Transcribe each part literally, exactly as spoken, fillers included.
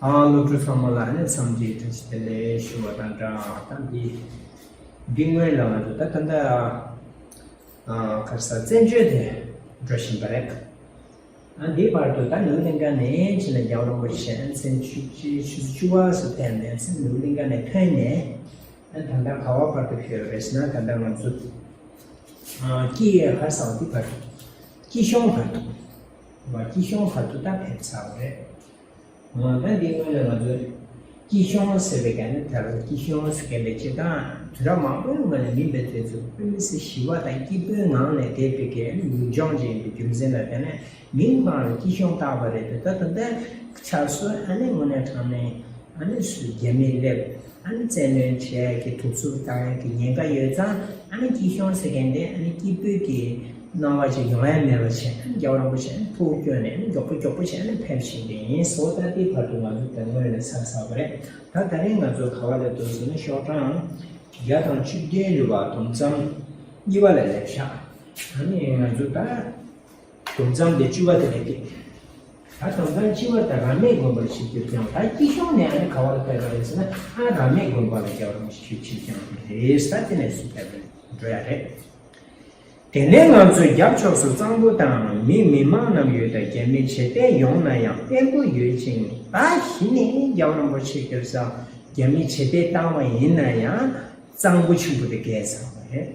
ཨ། སློབ་ཕྲུག་ཚང་མ་ལ་ནི་འཚམས་འདྲི་བཀྲ་ཤིས་བདེ་ལེགས་ཞུ་བ་དང་སྦྲགས། ད་འདི་འདི་སྔོན་ལ་ང་ཚོ་ད་ད་ལྟ་ཨ་ག་རེ་ཟེར། བཙན་བྱོལ་དེ་འགྲོ་བཞིན་པ་རེད། ཨ། འདིའི་བར་དུ་ད་ནོར་བུ་གླིང་ཁ་ནས་ཕྱིན་ནས་རྒྱལ་བ་རིན་པོ་ཆེ་མཚན་ཆུ་ཆུ་ཆུ་ཚོད་བཅུ་པ་སུ་ཕེབས་ནས་མཚན་ནོར་བུ་གླིང་ཁ་ནས་ཐོན་ནས། ཨ། ད་ལྟ་ག་བ་བར་དུ་ཕེབས་རེད་ཟེར་ན། ད་ལྟ་ང་ཚོ་ཨ་སྐྱིད་ཡ་ག་རེ་ཟེར། འདི་བར་དུ་སྐྱིད་གཤོངས་བར་དུ། སྐྱིད་གཤོངས་བར་དུ་ད་ཕེབས་ཚར་བ་རེད། འོ་ད་འདི་སྔོན་ལ་ང་ཚོས་སྐྱིད་གཤོངས་ཟེར་བའི་ག་ནི་ད་རུང་སྐྱིད་གཤོངས་ཟེར་མཁན་དེ་སྤྱིར་བཏང་དུས་རབས་མང་པོའི་སྔོན་ལ་མིང་དེ་དེ་ཚོ་དཔེ་མི་སྲིད་ཞི་བ་དང་སྐྱིད་པོའི་ངང་ནས་བསྡད་པའི་ག་ནི་ཡུལ་ལྗོངས་ཅན་གྱི་རྒྱུ་མཚན་ལ་བརྟེན་ནས་མིང་སྤངས་ནས་སྐྱིད་གཤོངས་བཏགས་པ་རེད་དེ། ད་ད་ལྟའི་ཆར་སོ་ཨ་ནི་དངོས་གནས་དྲང་གནས་ཨ་ནི་སུ་རྒྱ་མི་སླེབས། ཨ་ནི་བཙན་གནོན་བྱས་ཀྱི་དུག་སྦྲུལ་བཏང་ཡག་གི་ཉེན་ཁ་ཡོད་ཙང་། ཨ་ནི་སྐྱིད་གཤོངས་ཟེར་མཁན་དེ་ཨ་ནི་སྐྱིད་པོའི་གི་སྣང་བ་ཅིག་ཡོང་ཡ་མེད་པ་བྱས། ཨ་ནི་རྒྱལ་བ་རིན་པོ་ཆེ་ཨ་ནི་ཐུགས་སྐྱོ་ནས་ཨ་ནི་མགྱོགས་པོ་མགྱོགས་པོ་བྱས་ཨ་ནི་ཕེབས་བཞིན་པ་ཡིན་ཟེར། ད་ལྟའི་བར་དུ་ང་ཚོ་དེ་སྔོན་ལ་ཚར་ཚར་བ་རེད། ད་ད་རིང་ང་ཚོ་ག་བ་ལ་འདུག་ཟེར་ན། ཤོག་གྲངས་བརྒྱ་དང་བཅུ་བདུན་ལ་བ་དུམ་མཚམས་གཉིས་པ་ལ་སླེབས་ཤག་ཨ་ནི་ང་ཚོ་ད། དུམ་མཚམས་དེ་བཅུ་པ་དེ་ལས་ཀྱི། ད་དུམ་མཚམས་བཅུ་པ་དེ་རབ་མེད་དགོན་པར་ཆིབས་བསྒྱུར་བསྐྱངས། ད་སྐྱིད་གཤོངས་ནས་ཨ་ནི་ག་བ་ལ་ཕེབས་པ་རེད་ཟེར་ན། ཨ་རབ་མེད་དགོན་པ་ལ་རྒྱལ་བ་རིན་པོ་ཆེ་ཆིབས་བསྐྱངས་པ་རེད། ད་དེ་ནས་སུ་ཕེབས་པ་འགྲོ་ཡ་རེད། དེ་ནས་ང་ཚོའི་རྒྱབ་ཕྱོགས་སུ་གཙང་པོ་དང་མི་མི་མང་རྣམས་ཡོད། ད་རྒྱ་མི་ཇེ་བརྟན་ཡོང་ན་ཡང་བརྟན་པོ་ཡོད་ཅིང་། ད་གཞི་ནས་རྒྱལ་བ་རིན་པོ་ཆེ་གི་ས་རྒྱ་མི་ཇེ་བརྟན་བཏང་བ་ཡིན་ན་ཡང་གཙང་པོ་ཆེན་པོ་དེ་བརྒལ་ཚར་བ་རེད།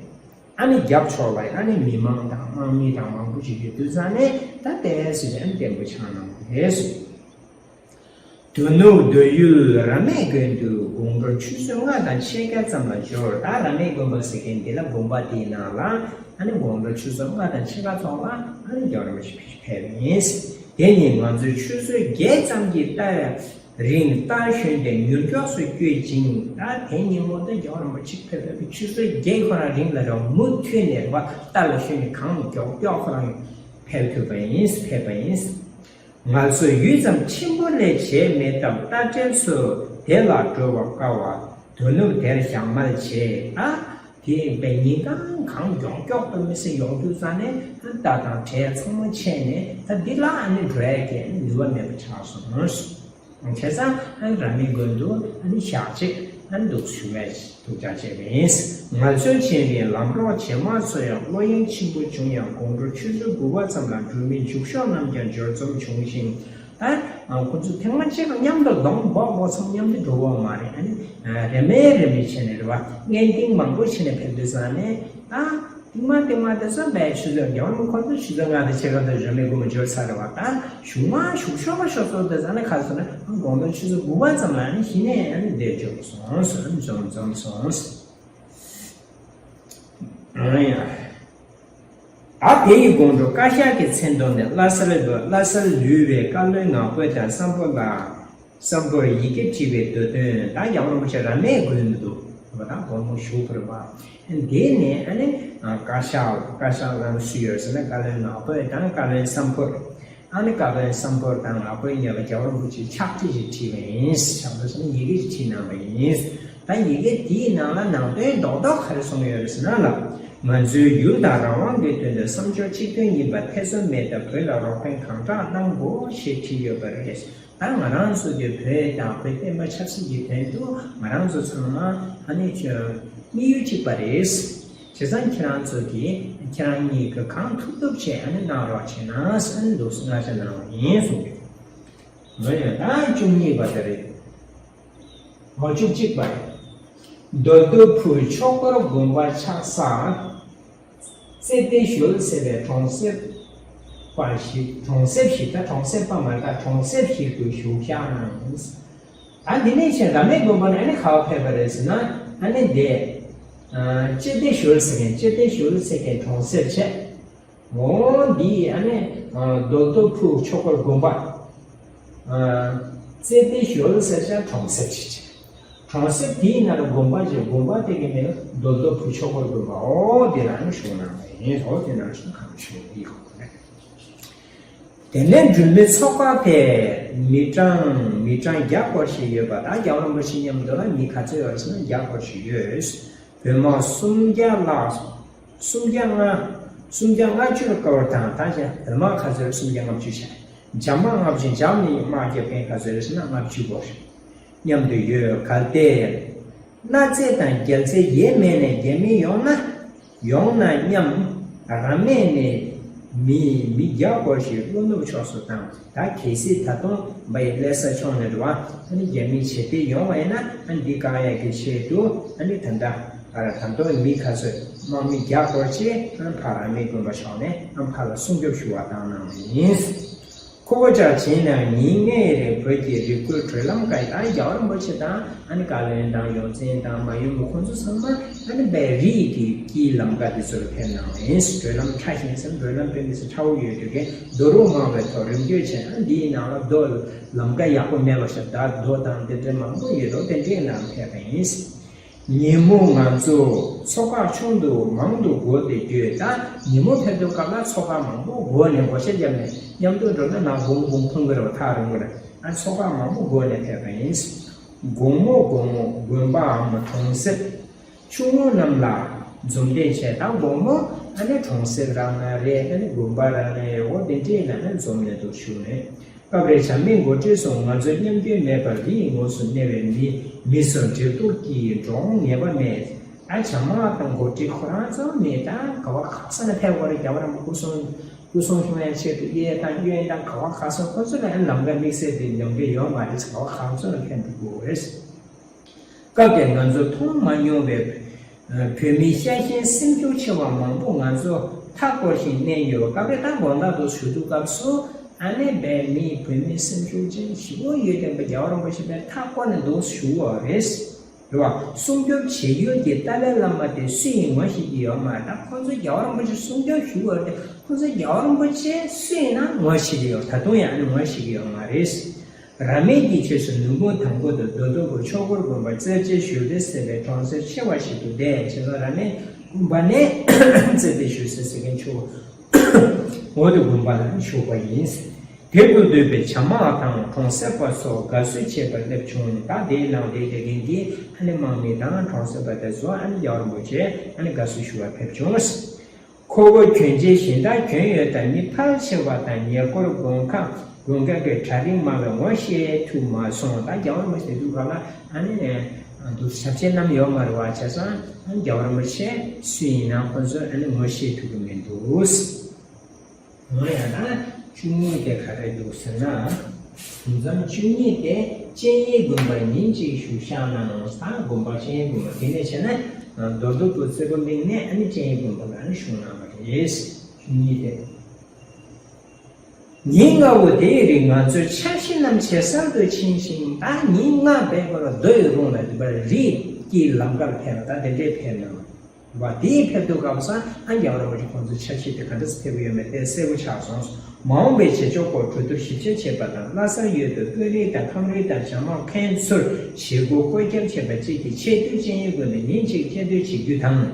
ཨ་ནི་རྒྱབ་ཕྱོགས་ལ་ཨ་ནི་མི་མང་དང་དམག་མི་དང་མང་པོ་ཞིག་ཡོད་དུས་ཙང་ནས། ད་ལྟའི་སྲིད་བྱུས་ཨ་ནི་བརྟན་པོ་ཆགས་གནང་བ་རེད་ཟེར། དོ་ནུབ་རྡོ་ཡུལ་རབ་མེད་དགོན་དུ་དགོང་དྲོ་ཆུ་ཚོད་ལྔ་དང་ཕྱེད་ཀ་ཙམ་ལ་འབྱོར། ད་རབ་མེད་དགོན་པ་ཟེར་མཁན་འདི་ལ་དགོན་པ་དེའི་ནང་ལ་ཨ་ནི་དགོང་དྲོ་ཆུ་ཚོད་ལྔ་དང་ཕྱེད་ཀ་ཙམ་ལ་ཨ་ནི་རྒྱལ་བ་རིན་པོ་ཆེ་ཕེབས་ཡིན། དེ་ནི་ང་ཚོས་ཆུ་ཚོད་བརྒྱད་ཙམ་གྱི་ལྟ་རིང་རྟ་ཞོན་ཏེ་མྱུར་མགྱོགས་སུ་བསྐྱོད་ཅིང་། ད་དེ་ཉིན་མོ་དེ་རྒྱལ་བ་རིན་པོ་ཆེ་ཕེབས་པའི་ཆུ་ཚོད་བརྒྱད་ཁོ་རང་རིང་ལ་རེད་བ། མུ་མཐུད་ནས་རེད་བ། རྟ་ལ་ཞོན་ནས་གང་མགྱོགས་མགྱོགས་ཁོ་རང་ཕེབས་ཐུབ་པ་ཡིན། ཕེབས་པ་ཡིན། ང་ཚོ་ཡུད་ཙམ་ཆེན་པོ་ལས་བྱས་མེད་སྟབས། རྟ་དྲེལ་ཚོ་དེ་ལ་འགྲོ་བར་དཀའ་བ། དོ་ནུབ་དེར་བཞག་མལ་བྱས། ད་དེ་བས་ཉིན་གང་གང་མགྱོགས་མགྱོགས་དུ་མི་སེ་ཡོང་དུས་ཙང་ནས། རྟ་དང་དྲེལ་ཚང་མ་ཆད་ནས། ད་འདི་ལ་ཨ་ནི་འགྲོ་ཡ་གི་ནུས་པ་མེད་པ་ཆགས་སོང་། བྱས་ཙང་ཨ་ནི་རབ་མེད་དགོན་དུ་ཨ་ནི་ཞག་གཅིག་ཨ་ནི་འདུག་བཞུགས་པའི་ཐུགས་འཆར་བྱས་པ་ཡིན། ང་ཚོའི་ཕྱིན་རིང་ལམ་གྲོགས་བྱེ་མ་ཚོ་ཡང་བློ་གཡེང་ཆེན་པོ་བྱུང་ཡང་། དགོང་དྲོ་ཆུ་ཚོད་དགུ་པ་ཙམ་ལ་འགྲོ་མི་མཇུག་ཤོག་རྣམས་ཀྱང་འབྱོར་འཛོམས་བྱུང་ཞིང་། ད་ཁོ་ཚོ་ཐེངས་མ་གཅིག་ལ་མཉམ་དུ་གདོང་སྦོག་སྦོག་ཚང་མཉམ་དུ་འགྲོ་བ་མ་རེད། ཨ་ནི་རེ་མེད་རེ་མེད་བྱས་ནས་རེད་བ། བརྙན་ཐུང་མང་པོ་བྱས་ནས་ཕེབས་དུས་ཙང་ནས། ད་ཐེངས་མ་ཐེངས་མ་དེ་ཚོ་བས་ཆུ་ཚོད་རྒྱང་རིང་ཁོ་ཚོ་ཆུ་ཚོད་ལྔ་དང་ཕྱེད་ཀ་དང་རེ་མེད་དགོང་མོ་འབྱོར་ཚར་རེད་བ། ད་གཞུག་མ་གཞུག་ཤོག་པ་ཤོག་ཚོ་དེ་ཙང་ནས་ག་ཚོད་ན་དགོང་དྲོ་ཆུ་ཚོད་དགུ་པ་ཙམ་ལ་ནི་གཞི་ནས་ཨ་ནི་འདིར་འབྱོར་སོང་ཟེར། འཛོམས་འཛོམས་སོང་ཟེར། ཨང་ཡ། ད་དེ་ཡི་དགོང་དྲོ་བཀའ་ཤག་གི་མཚན་ཐོག་ནས་ལྷ་སར་ལྷ་སར་ལུས་པའི་བཀའ་བློན་ངག་དཔོན་དང་སམ་བྷོ་ལ། སམ་བྷོར་ཡི་གེ་བྲིས་པའི་མདོ་དོན། ད་རྒྱལ་བ་རིན་པོ་ཆེ་རབ་གནས་དགོན་དུ་འདུག་བ། ད་དགོང་མོ་བཞུགས་པ་རེད་པ། དེ་ནས་ཨ་ནི་བཀའ་ཤག་བཀའ་ཤག་ནང་སུ་ཡོད་ཟེར་ན། བཀའ་བློན་ངག་དཔོན་དང་བཀའ་བློན་སམ་བྷོར། ཨ་ནི་བཀའ་བློན་སམ་བྷོར་དང་ངག་དཔོན་གཉིས་ལ་རྒྱལ་བ་རིན་པོ་ཆེས་ཕྱག་བྲིས་ཤིག་བྲིས་པ་ཡིན། ཕྱག་བྲིས་ཟེར་ན་ཡི་གེ་ཞིག་བྲིས་གནང་བ་ཡིན། ད་ཡི་གེ་དེའི་ནང་ལ་ནང་དོན་རྡོག་རྡོག་ག་རེ་གསུངས་ཡོད་རེད་ཟེར་ན་ལ། ང་ཚོའི་ཡུལ་དང་རང་དབང་གི་དོན་དུ་བསམ་སྦྱོར་གཅིག་མཐུན་ཡིན་པ་ཐེ་ཚོམ་མེད་སྟབས། བོད་ལ་རོགས་ཕན་གང་དྲག་གནང་དགོས་ཞེས་བྲིས་ཡོད་པ་རེད། ད་ང་རང་ཚོ་གི་བོད་དང་བོད་བསྟན་པ་ཆབ་སྲིད་ཀྱི་དོན་དུ་ང་རང་ཚོ་ཚང་མ་ཨ་ནི་ཆོས་དམིགས་ཡུལ་གཅིག་པ་རེད། བྱས་ཙང་ཁྱེད་རང་ཚོ་གིས་ཁྱེད་རང་གཉིས་ཀྱིས་གང་ཐུབ་ཐུབ་བྱས་ཨ་ནི་གནང་རོགས་བྱས་ན་ཟེར་འདུག་སེ་བསྔགས་བརྗོད་གནང་བ་ཡིན་གསུངས་ཡོད། འོ་ཡ། ད་བཅུ་གཉིས་པ་དེ་རེད། འོ་བཅུ་གཅིག་པ་རེད། རྡོ་རྡོ་ཕུ་ཆོས་འཁོར་དགོན་པ་ཆགས་ས་རྩེ་ཏི་ཞོལ་ཟེར་བའི་གྲོང་གསེབ་པ་ཞིག་གྲོང་གསེབ་ཞིག་ད་གྲོང་གསེབ་པ་མ་ད་གྲོང་གསེབ་ཞིག་ཏུ་བཞུགས་བཞག་གནང་། ཨ་འདི་ནས་ཕྱིན་རབ་གནས་དགོན་པ་ནས་ཨ་ནི་ག་བ་ཕེབས་པ་རེད་ཟེར་ན། ཨ་ནི་འདི་ཨ་རྩེ་ཏི་ཞོལ་ཟེར་མཁན་རྩེ་ཏི་ཞོལ་ཟེར་མཁན་གྲོང་གསེབ་བྱས། འོ་འདི་ཨ་ནི་ཨ་རྡོ་རྡོ་ཕུ་ཆོས་འཁོར་དགོན་པ། ཨ་རྩེ་ཏི་ཞོལ་ཟེར་བྱས་གྲོང་གསེབ་ཅིག་བྱས། གྲོང་གསེབ་དེའི་ནང་ལ་དགོན་པ་ཅིག་དགོན་པ་དེ་གའི་མིང་ལ་རྡོ་རྡོ་ཕུ་ཆོས་འཁོར་དགོན་པ། འོ་དེ་ལ་ཨ་ནི་བཞུགས་གནང་བ་ཡིན། འོ་དེ་ནང་བཞུགས་གནང་བ་ཡིན་གོ་རེད། དེ་ནས་འབྲུག་མི་ཚོགས་ཁག་དེ་མི་གྲངས་མི་གྲངས་བརྒྱ་སྐོར་ཞིག་ཡོད་པ། ད་རྒྱལ་བ་རིན་པོ་ཆེ་མཉམ་དུ་ལ་མི་ག་ཚོད་ཡོད་ཟེར་ན་བརྒྱ་སྐོར་ཞིག་ཡོད། བོད་དམག་སུམ་བརྒྱ་ལ་སུམ་བརྒྱ་ལྔ་སུམ་བརྒྱ་ལྔ་བཅུ་ལ་སྐོར་དང་། ད་ཆ་བོད་དམག་ག་ཚོད་སུམ་བརྒྱ་ལྔ་བཅུ་ཆགས། བྱམས་པ་ལྔ་བཅུ་འཇམ་ནི་དམག་རྒྱབ་མཁན་ག་ཚོད་རེད་ཟེར་ན་ལྔ་བཅུ་སྐོར་མཉམ་དུ་ཡོད། གལ་ཏེ་གནའ་རྫས་དང་རྒྱལ་རྫས་ཡས་མས་ནས་རྒྱ་མི་ཡོང་ན། ཡོང་ན་སྙམ། རབ་གནས་ནས་མི་མི་བརྒྱ་སྐོར་ཞིག་ཀླུ་ནུབ་ཕྱོགས་སུ་བཏང་། ད་གལ་སྲིད་ད་དུང་བའི་ཀླད་ས་ཕྱོགས་ནས་རེད་བ། ཨ་ནི་རྒྱ་མི་ཇེ་ཏེ་ཡོང་བ་ཡིན་ན། ཨ་ནི་འདི་བཀག་ཡག་གི་ཆེད་དུ། ཨ་ནི་ད་ལྟ་ཨ་ད་དུང་མི་ག་ཚོད་དམག་མི་བརྒྱ་སྐོར་ཅིག་ཨ་ཕར་རབ་གནས་དགོན་པ་ཕྱོགས་ནས་ཨ་ཕར་ལ་སྲུང་སྐྱོབ་ཞུ་བ་བཏང་གནང་བ་ཡིན། ཁོ་བོ་ཅག་བྱས་ན་ཉིན་ལྔའི་རིང་བོད་ཀྱི་རི་ཁུལ་བགྲོད་ལམ་ཁག་ཡིན། ད་རྒྱལ་བ་རིན་པོ་ཆེ་དང་ཨ་ནི་བཀའ་བློན་དང་ཡོངས་འཛིན་དང་མ་ཡུམ་ཁོང་ཚོ་ཚང་མ་ཨ་ནི་བའི་རིགས་ཀྱི་དཀྱིལ་ལམ་ཁ་དེ་ཚོ་ལ་ཕེབས་གནང་བ་ཡིན། བགྲོད་ལམ་ཕྲ་ཞིང་སེམས་བགྲོད་ལམ་དཔེ་མི་སྲིད་ཕྲ་བོ་ཡོད་དུས་ཀྱི་རྡོ་རུག་མང་བའི་ཐོག་རིམ་བགྲོད་བྱས། ཨ་འདིའི་ནང་ལ་རྡོ་ལམ་ཁ་ཡག་པོ་མེད་པ་ཞིག་ད་རྡོ་དང་དེ་འདྲའི་མང་པོ་ཡོད་དོ་དེ་འདྲའི་ནང་ཕེབས་པ་ཡིན། ཉིན་མོ་ང་ཚོ་ཚོགས་ཁག་ཆུང་དུ་མང་དུ་བགོས་ཏེ་བསྐྱོད། ད་ཉིན་མོ་ཕེབས་དུས་སྐབས་ལ་ཚོགས་ཁག་མང་པོ་བགོས་ནས་བགོ་བཤའ་བརྒྱབ་ནས་མཉམ་དུ་འགྲོ་ན་ནང་བུང་བུང་ཁུང་གི་རེ་བ་ཐག་རིང་པོ་རེད། ཨ་ཚོགས་ཁག་མང་པོ་བགོས་ནས་ཕེབས་པ་ཡིན། དགོང་མོ་དགོང་མོ་དགོན་པའམ་གྲོང་གསེབ་ཆུང་ངུ་རྣམས་ལ་འཛོམས་སྟོན་བྱས། ད་དགོང་མོ་ཨ་ནི་གྲོང་གསེབ་རང་ན་རེད། ཨ་ནི་དགོན་པ་རང་ན་རེད། འོ་དེ་འདྲའི་ནང་ན་འཛོམས་ནས་འདུག་ཞུ་ནས། སྐབས་རེ་བྱམས་མའི་འགོ་ཁྲིད་སོགས་ང་ཚོ་མཉམ་འགྱུར་མེད་པར་རིའི་ངོས་སུ་གནས་པའི་མི་མི་ཚོར་འབྲེལ་གཏུག་གིས་འགྲོ་འོང་ངེས་པ་མེད། ད་བྱམས་མ་དང་འགོ་ཁྲིད་ཁོ་རང་ཚོ་ནི་ད་ག་བ་ག་ས་ནས་ཕེབས་པ་རེད། རྒྱལ་བ་རིན་པོ་སྐུ་གསུང་སྐུ་གསུང་བྱུང་བའི་ཆེད་དུ་གཡས་དང་གཡོན་དང་ག་བ་ག་ས་ཁོ་ཚོ་ལ་ལམ་ཁ་དམིགས་བསལ་དེ་ཡོང་གི་ཡོད་མ་རེད། ག་བ་ག་ཚོ་ལ་ཕེབས་འགྲོ་དགོས་རེད། སྐབས་དེར་ང་ཚོ་མཐོང་མ་མྱོང་བའི་བོད་མི་ཤ་ཞེན་སེམས་ཤུགས་ཆེ་བ་མང་པོ་ང་ཚོ་མཐའ་བསྐོར་ཞིང་གནས་ཡོད། སྐབས་རེ་ད་དགོང་དག་ཏུ་ཞུ་དུས་སྐབས་སུ་ཨ་ནེ་བའི་མི་བོད་མི་སེམས་ཤུགས་ཅན་ཞེ་པོ་ཡོད་བསྡད་པ་རྒྱལ་བ་རིན་པོ་ཆེ་བའི་མཐའ་བསྐོར་ནས་འདུག་ཞུ་བ་རེད། རེད་བ། སྲུང་སྐྱོབ་བྱེད་ཡུལ་གྱི་ཏཱ་ལའི་བླ་མ་དེ་སུ་ཡིན་ངོ་ཤེས་ཀྱི་ཡོད་མ་རེད། ད་ཁོང་ཚོ་རྒྱལ་བ་རིན་པོ་ཆེ་སྲུང་སྐྱོབ་ཞུ་བ་རེད། ཁོང་ཚོ་རྒྱལ་བ་རིན་པོ་ཆེ་སུ་ཡིན་ན་ངོ་ཤེས་ཀྱི་ཡོད། ད་དུང་ཡང་ཨ་ནེ་ངོ་ཤེས་ཀྱི་ཡོད་མ་རེད། རབ་གནས་ཀྱི་རྗེས་སུ་ནུབ་མོ་དང་པོ་དུ་རྡོ་རྡོ་གུར་ཆོས་འཁོར་དགོན་པ་རྩེ་ལྕེ་ཞུ་བདེ་ཟེར་བའི་གྲོང་གསེབ་ཆེ་བ་ཞིག་ཏུ་བསྡད། ཕྱིས་སུ་རབ་གནས་དགོན་པ་ནས་རྩེ་ལྡེ་ཞུ་ཟེར་ཟེར་མཁན་ཆུ་འོ་དེ་དགོན་པ་ལ་བཞུགས་པ་ཡིན། དེ་དུ་སྡོད་པའི་བྱམས་མ་དང་གྲོང་གསེབ་པ་སོགས་དགའ་བསུ་བྱེད་པར་སླེབས་བྱུང་། ད་དེའི་ནང་བསྡད་བསྡད་མཁན་གྱི་ཨ་ནེ་དམག་མི་དང་གྲོང་གསེབ་པ་དེ་ཚོ་ཨ་ནེ་རྒྱལ་བ་རིན་པོ་ཆེ་ཨ་ནེ་དགའ་བསུ་ཞུ་བར་ཕེབས་བྱུང་། ཁོ་བོ་གྱོན་ཆས་གཞན་དག་གྱོན་ཡོད་དང་མི་ཕལ་ཆེ་བ་དང་ཉེ་འཁོར་དགོན་ཁག་དགོན་ཁག་གི་གྲྭ་རིགས་མང་བས་ངོ་ཤེས་ཐུབ་མ་སོང་། ད་རྒྱལ་བ་རིན་པོ་ཆེ་དེ་དུས་སྐབས་ལ་ཨ་ནི་འདུག་ཞབས་ཕྱི་རྣམས་ཡོད་མ་རེད་བ། བྱས་ཙང་ཨ་ནི་རྒྱལ་བ་རིན་པོ་ཆེ་སུ་ཡིན་ན་ཁོ་ཚོས་ཨ་ནི་ངོ་ཤེས་ཐུབ་ཀྱི་མི་འདུག་ང་ཡང་ན་བཅུ་གཉིས་དེ་ག་རེ་འདུག་ཟེར་ན། དུམ་མཚམས་བཅུ་གཉིས་དེ་སྤྱན་ཡེ་དགོན་པར་ཉིན་གཅིག་བཞུགས་བཞག་གནང་། ད་དགོན་པ་སྤྱན་ཡེ་དགོན་པ་དེ་ནས་བྱས་ན་རྡོ་རྡོ་བུ་རྩེ་པོ་གླིང་ནས་ཨ་ནི་སྤྱན་ཡེ་དགོན་པ་ལ་ཨ་ནི་བཞུགས་གནང་བ་རེད། བཅུ་གཉིས་དེ། ཉིན་ལྔ་བོ་དེའི་རིང་ང་ཚོས་འཆར་གཞི་རྣམས་ཇེ་གསལ་དུ་ཕྱིན་ཞིང་། ད་ཉིན་ལྔ་བས་ཁོ་ལ་རྡོ་ཡི་རུང་ལ་འདུག་པར་རིའི་དཀྱིལ་ལམ་ཁར་ཕེབས་ལ་ད་དེ་འདྲའི་ཕེབས་གནང་བ། བ། དེའི་ཕེབས་དུས་སྐབས་སུ་ཨ་རྒྱལ་བ་རིན་པོ་ཆེ་ཁོང་ཚོའི་འཆར་གཞི་དེ་ག་འདྲ་སེ་ཕེབས་ཀྱི་ཡོད་མེད་དེ་གསལ་པོ་ཆགས་སོང་། མ་འོངས་པའི་བྱེད་ཕྱོགས་སྐོར་གྲོས་བསྡུར་ཞིབ་ཆ་བྱེད་པ་དང་། ལྷ་སར་ཡོད་པའི་དཔོན་རིགས་དང་ཁམས་རིགས་དང་བྱམས་མ་མཁན་ཚོར་བཞེད་དགོས་བཀོད་ཁྱབ་བྱེད་པ་བཅས་ཀྱི་ཆེད་དུ་སྤྱན་ཡེ་དགོན་ནས་ཉིན་གཅིག་བཅའ་སྡོད་བྱེད་རྒྱུ་དང་།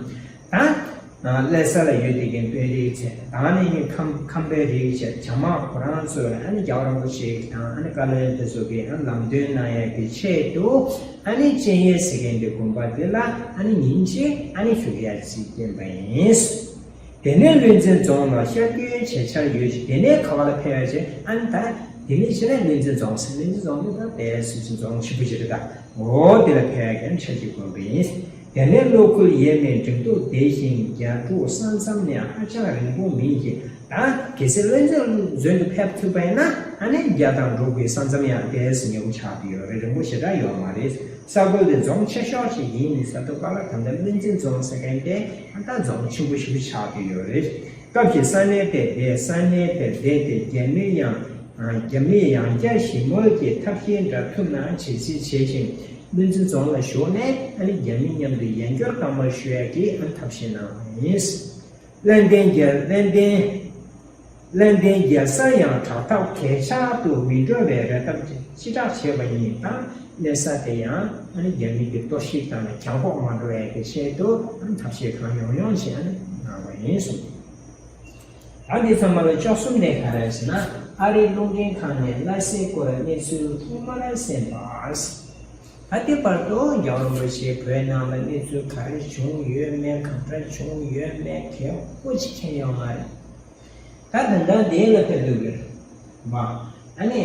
ད་ལྷ་ས་ལ་ཡོད་བསྡད་མཁན་དཔོན་རིགས་བཅས་དང་ནི་ཁམས་ཁམས་པའི་རིགས་བཅས་བྱམས་མ་ཁོ་རང་ཚོས་ཨ་ནི་རྒྱལ་བ་རིན་པོ་ཆེ་དང་ཨ་ནི་བཀའ་བློན་དེ་ཚོ་གིས་ཨ་ནི་ལམ་སྟོན་གནང་ཡག་གི་ཆེད་དུ། ཨ་ནི་སྤྱན་ཡེ་ཟེར་མཁན་དེ་དགོན་པ་དེ་ལ་ཨ་ནི་ཉིན་གཅིག་ཨ་ནི་བཞུགས་ཡ་ཅིག་བསྟན་པ་ཡིན། དེ་ནས་བློན་འཛིན་རྫོང་ལ་ཤར་བསྐྱོད་བྱེད་འཆར་ཡོད་ཅིང་། དེ་ནས་ག་བ་ལ་ཕེབས་ཡ་ཅེ་ཨ་ནི་ད་དེ་ནས་ཕྱིར་བློན་འཛིན་རྫོང་ཟེར། བློན་འཛིན་རྫོང་དེ་ད་དེ་སུ་ཅིག་རྫོང་ཆེན་པོ་ཅིག་རེད་ད། འོ་དེ་ལ་ཕེབས་ཡ་གི་འཆར་གཞི་བསྐོས་པ་ཡིན། དེ་ནས་གློ་ཁུལ་ཡས་མས་འགྲིམ་འདུག་བདེ་ཞིང་རྒྱ་ཕྲུག་ས་མཚམས་ནས་ཧ་ཅང་རིང་པོ་མིན་གྱི། ད་གལ་སྲིད་བློན་འཛིན་འཛོམས་དུ་ཕེབས་ཐུབ་པ་ཡིན་ན་ཨ་ནི་རྒྱ་དང་འབྲུག་གི་ས་མཚམས་ཡང་དེ་སུ་ཉེ་པོ་ཆགས་ཀྱི་ཡོད་རེད། རིང་པོ་ཞེ་དྲག་ཡོད་མ་རེད། ས་ཁུལ་དེ་རྫོང་ཆེ་ཤོས་ཤིག་ཡིན་ས་ཐོག་པ་ལ་ད་ལྟ་བློན་འཛིན་རྫོང་ཟེར་མཁན་དེ་ད་རྫོང་ཆེན་པོ་ཞིག་ཆགས་ཀྱི་ཡོད་རེད། སྐབས་ཤིག་ས་གནས་དེར་བསྡད། ས་གནས་དེར་བསྡད་དེ་རྒྱ་མི་ཡང་རྒྱ་མི་ཡང་བསྐྱར་ཞི་མོལ་གྱི་ཐབས་ཤེས་འདྲ་ཐུབ་ན་བྱེད་རྩིས་བྱེད་ཅིང་། བློན་འཛིན་རྫོང་ལ་ཞུགས་ནས་ཨ་ནི་རྒྱ་མི་མཉམ་དུ་ཡན་སྐྱོར་གཏའ་མར་ཞུ་ཡག་གི་ཨ་ནི་ཐབས་ཤེས་གནང་བ་ཡིན། ལན་ལྡན་རྒྱལ་ལན་ལྡན། ལན་ལྡན་རྒྱལ་སར་ཡང་དྲག་ཐག་གལ་ཆག་ཏུ་མི་འགྲོ་བའི་རེ་ཐག་ཅི་དྲག་བྱས་པ་ཡིན་དང་། གནས་ས་དེ་ཡང་ཨ་ནི་རྒྱ་མི་གི་གཏོར་བཤིག་དང་གྱང་ཁོག་མ་འགྲོ་ཡ་གི་ཆེད་དུ་ཨ་ནི་ཐབས་ཤེས་གང་ཡོང་ཡོང་བྱས་ཨ་ནི་གནང་བ་ཡིན་གསུངས། ད་འདི་ཚང་མ་ལ་བཅུ་གསུམ་ནས་ག་རེ་ཟེར་ན། ཨ་རིའི་རླུང་འཕྲིན་ཁང་ནས་ལྷ་སའི་སྐོར་གནས་ཚུལ་ཐོག་མར་གསན་པ། ད་ལྟའི་བར་དུ་རྒྱལ་བ་རིན་པོ་ཆེ་བོད་ནང་ལ་གནས་ཚུལ་ག་རེ་བྱུང་ཡོད་མེད་གང་འདྲ་བྱུང་ཡོད་མེད་གལ་པོ་ཅིག་མཁྱེན་ཡོད་མ་རེད། ད་ད་ལྟ་འདི་ལ་ཕེབས་འདུག་གི། བ། ཨ་ནི་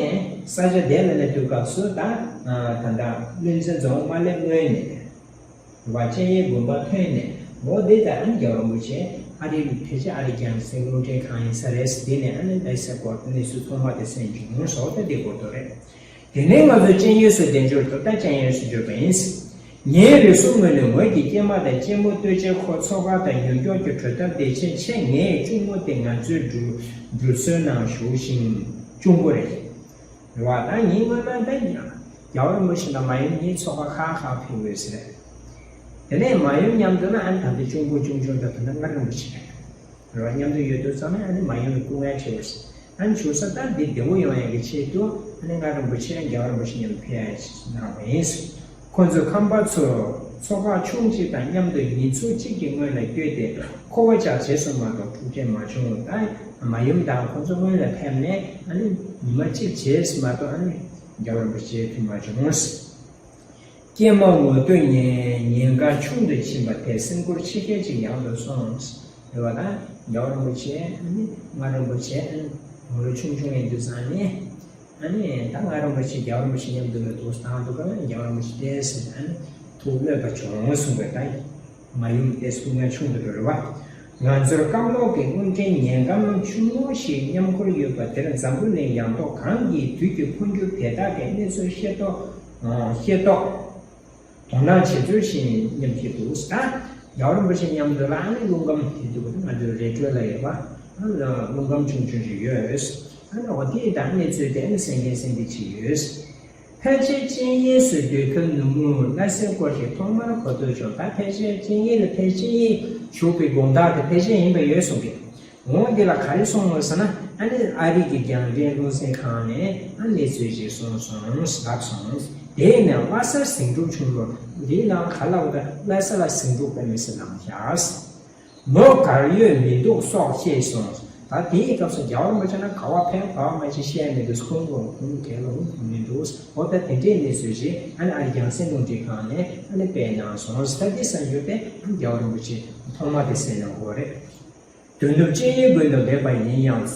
ས་ཆ་དེ་ལ་སླེབས་དུས་སྐབས་སུ་ད་ད་ལྟ་བློན་ཆེན་རྫོང་མ་སླེབས་སྔོན་ནས་བ་སྤྱན་ཡས་དགོན་པ་ཐོན་ནས་འོ་དེ་ད་ཨ་ནི་རྒྱལ་བ་རིན་པོ་ཆེ་ཨ་རི་ཕལ་ཆེར་ཨ་རི་རྒྱལ་མཚན་རླུང་འཕྲིན་ཁང་ཡིན་ས་རེད། དེ་ནས་ཨ་ནི་ལྷ་ས་སྐོར་གནས་ཚུལ་ཐོག་མ་དེ་གསན་བྱུང་སོགས་ད་དེ་སྐོར་དུ་རེད། དེ་ནས་ང་ཚོ་སྤྱན་ཡས་སུ་བདེ་འབྱོར་དུ་ད་སྤྱན་ཡས་སུ་བརྗོད་པ་ཡིན། ངའི་རེ་ཟུང་ངོས་ནས་ངོས་ཀྱི་སྐྱེས་མ་དང་སྐྱེས་མོ་ལྟོས་བཅས་ཁོ་འཚོ་ག་དང་ཡུལ་སྐྱོར་གྱི་གྲོས་ཐབས་བདེ་ཆེན་ཆེད་ངའི་གཅུང་མོ་དེ་ང་ཚོའི་འགྲུལ་འགྲུལ་སྲོལ་ནང་ཞུགས་ཤིང་གཅུང་པོ་རེད། རེད་བ། ད་ངའི་སྔོན་མ་ད་རྒྱལ་བ་རིན་པོ་ཆེ་དང་མ་ཡུམ་གཉིས་འཚོ་ག་ཁག་ཁག་ཕེབས་ཡོད་ཟེར། དེ་ནས་མ་ཡུམ་མཉམ་དུ་ན་ཨ་ནི་ད་ལྟ་གཅུང་པོ་གཅུང་ཆུང་དང་ད་ལྟ་མངའ་རིན་པོ་ཆེ་རེད། རེད་བ། མཉམ་དུ་ཡོད་དུས་ཙམ་ནས་ཨ་ནི་མ་ཡུམ་གྱི་སྐུ་ངལ་འཕྲད་ཡོད། ཨ་ནི་བཞུགས་ས་ད་འདི་བདེ་བོ་ཡོང་ཡག་གི་ཆེད་དུ་ཨ་ནི་མངའ་རིན་པོ་ཆེ་རྒྱལ་བ་རིན་པོ་ཆེ་མཉམ་དུ་ཕེབས་ཡག་གནང་བ་ཡིན། ཁོ་ཚོའི་ཁམས་པ་ཚོ་ཚོ་ཁག་ཆུང་གཅིག་དང་མཉམ་དུ་ཉིན་ཚོ་གཅིག་གི་སྔོན་ལ་བསྐྱོད་དེ་ཁོ་པ་ཅག་བྱས་སོང་མ་གཏོགས་འཁྲུག་ཆ་མ་བྱུང་། ད་མ་ཡུམ་དང་ཁོ་ཚོ་སྔོན་ལ་ཕེབས་ནས་ཨ་ནི་ཉི་མ་གཅིག་བྱས་མ་གཏོགས་ཨ་ནི་རྒྱལ་བ་རིན་པོ་ཆེ་ཐུག་མ་བྱུང་། སྐྱེས་མ་ངོ་སྟོན་ཉེན་ཉེན་ཁ་ཆུང་དུ་ཕྱིན་པ་དེ་སེམས་ཁུར་ཆེ་ཤོས་ཅིག་ཡང་དུ་སོང་། རེད་བ། ད་རྒྱལ་བ་རིན་པོ་ཆེ་ཨ་ནི་མངའ་རིན་པོ་ཆེ་ཨ་ནི་ངོ་ལོ་ཆུང་ཆུང་ཡིན་དུས་ཙང་ནས་ཨ་ནི་ད་མངའ་རིན་པོ་ཆེ་རྒྱལ་བ་རིན་པོ་ཆེ་མཉམ་དུ་ལ་འདུག་སྟངས་འདུག་ག་རྒྱལ་བ་རིན་པོ་ཆེ་བལྟས་ཟིན་ཨ་ནི་ཐུགས་གནོད་པ་བྱུང་གསུངས་པས། ད་མ་ཡུམ་དེ་སྐུ་ངལ་ཆུང་དུ་འགྲོ་རེད་བ། ང་ཚོར་སྐམ་ལོག་གི་དངོས་འབྲེལ་ཉེན་ཁ་ཆུང་ངུ་ཞིག་མཉམ་འཁུར་ཡོད་པ་དེར་འཛམ་བུ་གླིང་ཡང་ཐོག་གང་གི་དུས་ཀྱི་འཕོ་འགྱུར་དེ་དག་གི་གནས་ཚུལ་ཤེས་རྟོགས་ཤེས་རྟོགས་དོ་སྣང་བྱེད་ཚུལ་ཞིག་སྙམ་གྱི་འདུག། ད་རྒྱལ་བ་རིན་པོ་ཆེ་མཉམ་དུ་ལ་ཨ་ནི་རླུང་ཁམས་དེ་འདུག་པ་ང་ཚོའི་རེ་ཊོ་ལ་ཡོད་པ་རླུང་ཁམས་ཆུང་ཆུང་ཞིག་ཡོད། ཨ་ནི་འོ་དེ་དང་གནས་ཚུལ་དེ་ཨ་ནི་གསན་མཁན་གསན་པའི་ཅིག་ཡོད། ཕལ་ཆེར་སྤྱན་ཡས་སུ་སྡོད་ཁུལ་ནུབ་མོ་ལྷ་སའི་སྐོར་ཞིག་ཐོག་མར་གོ་ཐོས་བྱུང་། ད་ཕལ་ཆེར་སྤྱན་ཡས་ལ་ཕལ་ཆེར་སྤྱན་ཡས་བཞུགས་པའི་དགོང་དག་དེ་ཕལ་ཆེར་ཡིན་པ་ཡོད་གསུང་གི། འོ་འདི་ལ་ག་རེ་གསུངས་ཡོད་ཟེར་ན། ཨ་ནི་ཨ་རི་གི་རྒྱང་འདྲེན་རླུང་འཕྲིན་ཁང་ནས་ཨ་ནི་གནས་ཚུལ་ཞིག་གསུངས་སོང་ལབ་སོང་། དེ་ནས་ལྷ་སར་ཟིང་འཁྲུག་བྱུང་ལོ། འདིའི་ནང་ག་ལ་འོ་ད་ལྷ་ས་ལ་ཟིང་འཁྲུག་དཔེ་མི་སྲིད་ལངས་ཤག། ལོ་གར་ཡོད་མི་འདུག་སོགས་བཤད་སོང་། ད་དེའི་སྐབས་སུ་རྒྱལ་བ་རིན་པོ་ཆེ་ན་ག་བ་ཕེབས་ག་བ་མ་ཕེབས་བཤད་མི་འདུག། ཁོང་ཁོང་ཁོང་གལ་ལོ་མི་འདུག། འོ་ད་དེ་འདྲའི་གནས་ཚུལ་ཞིག་ཨ་ནི་ཨ་རི་རྒྱང་སྲིང་རླུང་འཕྲིན་ཁང་ནས་ཨ་ནི་སྤེལ་གནང་སོང་། ད་དེ་གསར་འགྱུར་དེ་རྒྱལ་བ་རིན་པོ་ཆེ་ཐོག་མ་དེ་གསན་གནང་དགོས་རེད། དོན་དུ་སྤྱན་ཡས་དགོན་དུ་བསྡད་པ་ཡིན་ཡང་།